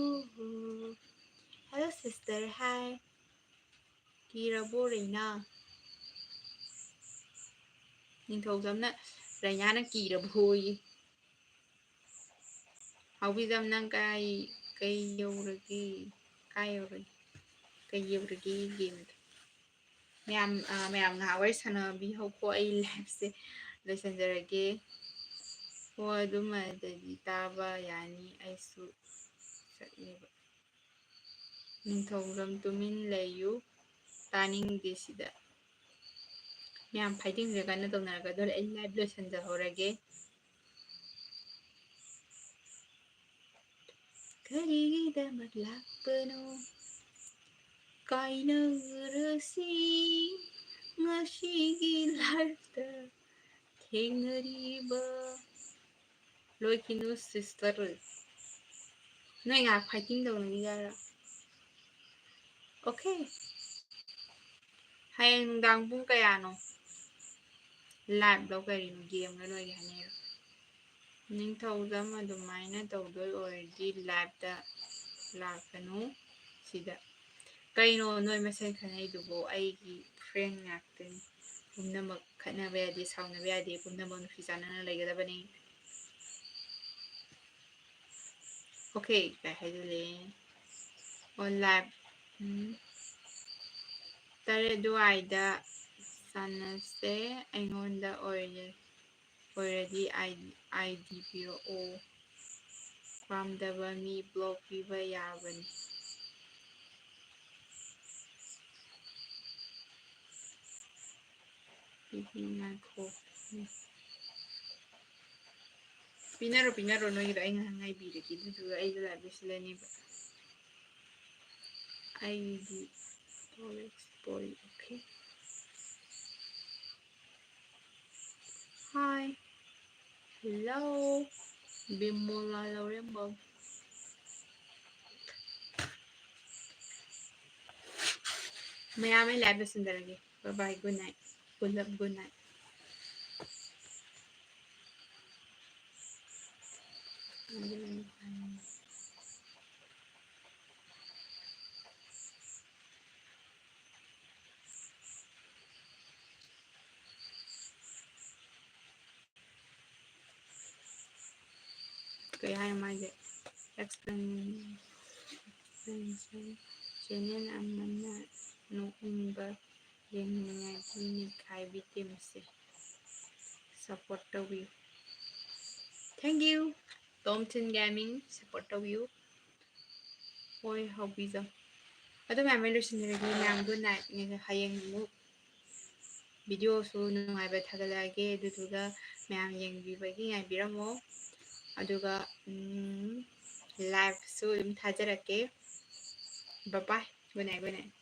Hello sister, hi. ꯀꯤꯔꯕꯣ ꯔꯩꯅꯥ? ꯅꯤꯡꯊꯧꯖꯝꯅ ꯔꯩꯅꯥꯅ ꯀꯤꯔꯕꯣꯌꯦ꯫ ꯍꯥꯎꯕꯤꯖꯝ, ꯅꯪ ꯀꯥꯏ, ꯀꯩ ꯌꯧꯔꯒꯦ? ꯀꯥꯏ ꯌꯧꯔꯒꯦ? ꯀꯩ ꯌꯧꯔꯒꯦ ꯒꯦꯝꯗ? ꯃꯌꯥꯝ, ꯑ, ꯃꯌꯥꯝ ꯉꯥꯏꯍꯥꯛ ꯋꯥꯔꯤ ꯁꯥꯟꯅꯕꯤꯍꯧꯀꯣ, ꯑꯩ liveꯁꯦ ꯂꯣꯏꯁꯤꯟꯖꯔꯒꯦ꯫ ꯍꯣꯏ, ꯑꯗꯨꯃꯗꯤ ꯇꯥꯕ ꯌꯥꯅꯤ, ꯑꯩꯁꯨ ꯆꯠꯂꯦꯕ꯫ ꯅꯤꯡꯊꯧꯖꯝ ꯇꯨꯃꯤꯟ ꯂꯩꯌꯨ, ꯇꯥꯅꯤꯡꯗꯦ ꯁꯤꯗ꯫ ꯃꯌꯥꯝ fightingꯁꯦ ꯀꯟꯅ ꯇꯧꯅꯔꯒ, ꯑꯗꯨꯅ ꯑꯩ live ꯂꯣꯏꯁꯤꯟꯖꯍꯧꯔꯒꯦ꯫ ꯀꯔꯤꯒꯤꯗꯃꯛ ꯂꯥꯛꯄꯅꯣ? ꯀꯥꯏꯅꯔꯁꯤ ꯉꯁꯤꯒꯤ liveꯇ ꯊꯦꯡꯅꯔꯤꯕ꯫ ꯂꯣꯏꯈꯤꯅꯨ sister꯫ ꯅꯣꯏ ꯉꯥꯏꯍꯥꯛ fighting ꯇꯧꯅꯈꯤꯒꯦ ꯍꯥꯏꯔꯣ? Okay꯫ ꯍꯌꯦꯡ ꯅꯨꯡꯗꯥꯡ ꯄꯨꯡ ꯀꯌꯥꯅꯣ? Liveꯂꯣ ꯀꯔꯤꯅꯣ? Gameꯂ ꯅꯣꯏꯒꯤ ꯍꯥꯏꯅꯩꯔꯣ? ꯅꯤꯡꯊꯧꯖꯝ ꯑꯗꯨꯃꯥꯏꯅ ꯇꯧꯗꯣꯏ ꯑꯣꯏꯔꯗꯤ liveꯇ ꯂꯥꯛꯀꯅꯨ ꯁꯤꯗ꯫ ꯀꯩꯅꯣ ꯅꯣꯏ ꯃꯁꯦꯟ ꯈꯠꯅꯩꯗꯨꯕꯣ? ꯑꯩꯒꯤ friend ꯉꯥꯛꯇꯅꯤ꯫ ꯄꯨꯝꯅꯃꯛ ꯈꯠꯅꯕ ꯌꯥꯗꯦ, ꯁꯥꯎꯅꯕ ꯌꯥꯗꯦ, ꯄꯨꯝꯅꯃꯛ ꯅꯨꯡꯁꯤ ꯆꯥꯟꯅꯅ ꯂꯩꯒꯗꯕꯅꯤ꯫ Okay ꯀꯥꯏ ꯍꯥꯏꯖꯤꯜꯂꯦ꯫ ꯑꯣ live꯫ ꯎꯝ꯫ ꯇꯔꯦꯠ ꯑꯗꯨꯋꯥꯏꯗ ꯁꯥꯟꯅꯁꯦ꯫ ꯑꯩꯉꯣꯟꯗ ꯑꯣꯏꯔꯦ, ꯑꯣꯏꯔꯗꯤ ID ꯄꯤꯔꯛꯑꯣ꯫ ꯄꯥꯝꯗꯕ ꯃꯤ block ꯄꯤꯕ ꯌꯥꯕꯅꯤ꯫ ꯄꯤꯕꯤ ꯉꯥꯏꯈꯣ꯫ ꯄꯤꯅꯔꯣ, ꯄꯤꯅꯔꯣ, ꯅꯣꯏꯒꯤꯗꯣ ꯑꯩ ꯉꯥꯏꯍꯥꯛ ꯉꯥꯏꯕꯤꯔꯒꯦ, ꯑꯗꯨꯗꯨꯒ ꯑꯩꯁꯨ live ꯂꯣꯏꯁꯤꯜꯂꯅꯦꯕ꯫ ꯑꯩꯗꯤ Rolex boy, okay. Hi. Hello. ꯕꯤꯃꯣꯂꯥ ꯂꯧꯔꯦꯝꯕꯝ꯫ ꯃꯌꯥꯝ ꯑꯩ live ꯂꯣꯏꯁꯤꯟꯖꯔꯒꯦ꯫ Bye bye, good night. ꯄꯨꯂꯞ good night. ꯀꯩ ꯍꯥꯏꯅꯣ ꯃꯥꯏꯁꯦ? Explanation. Channel ꯑꯃꯅ ꯅꯣꯛꯅꯤꯡꯕ ꯌꯦꯡꯅꯤꯡꯉꯥꯏꯒꯤ ꯅꯩꯈꯥꯏꯕꯤ teamꯁꯦ support ꯇꯧꯕꯤꯌꯨ꯫ Thank you. Tom Chin Gaming support ꯇꯧꯕꯤꯌꯨ꯫ ꯍꯣꯏ, ꯍꯧꯕꯤꯖꯧ꯫ ꯑꯗꯨ ꯃꯌꯥꯝ ꯑꯩ ꯂꯣꯏꯁꯤꯟꯖꯔꯒꯦ꯫ ꯃꯌꯥꯝ good night꯫ ꯍꯌꯦꯡ ꯑꯃꯨꯛ videoꯁꯨ ꯅꯨꯡꯉꯥꯏꯕ ꯊꯥꯒꯠꯂꯛꯑꯒꯦ꯫ ꯑꯗꯨꯗꯨꯒ ꯃꯌꯥꯝ ꯌꯦꯡꯕꯤꯕꯒꯤ ꯉꯥꯏꯕꯤꯔꯝꯃꯣ꯫ ꯑꯗꯨꯒ, ꯎꯝ, liveꯁꯨ ꯑꯗꯨꯝ ꯊꯥꯖꯔꯛꯀꯦ꯫ Bye bye. Good night, good night.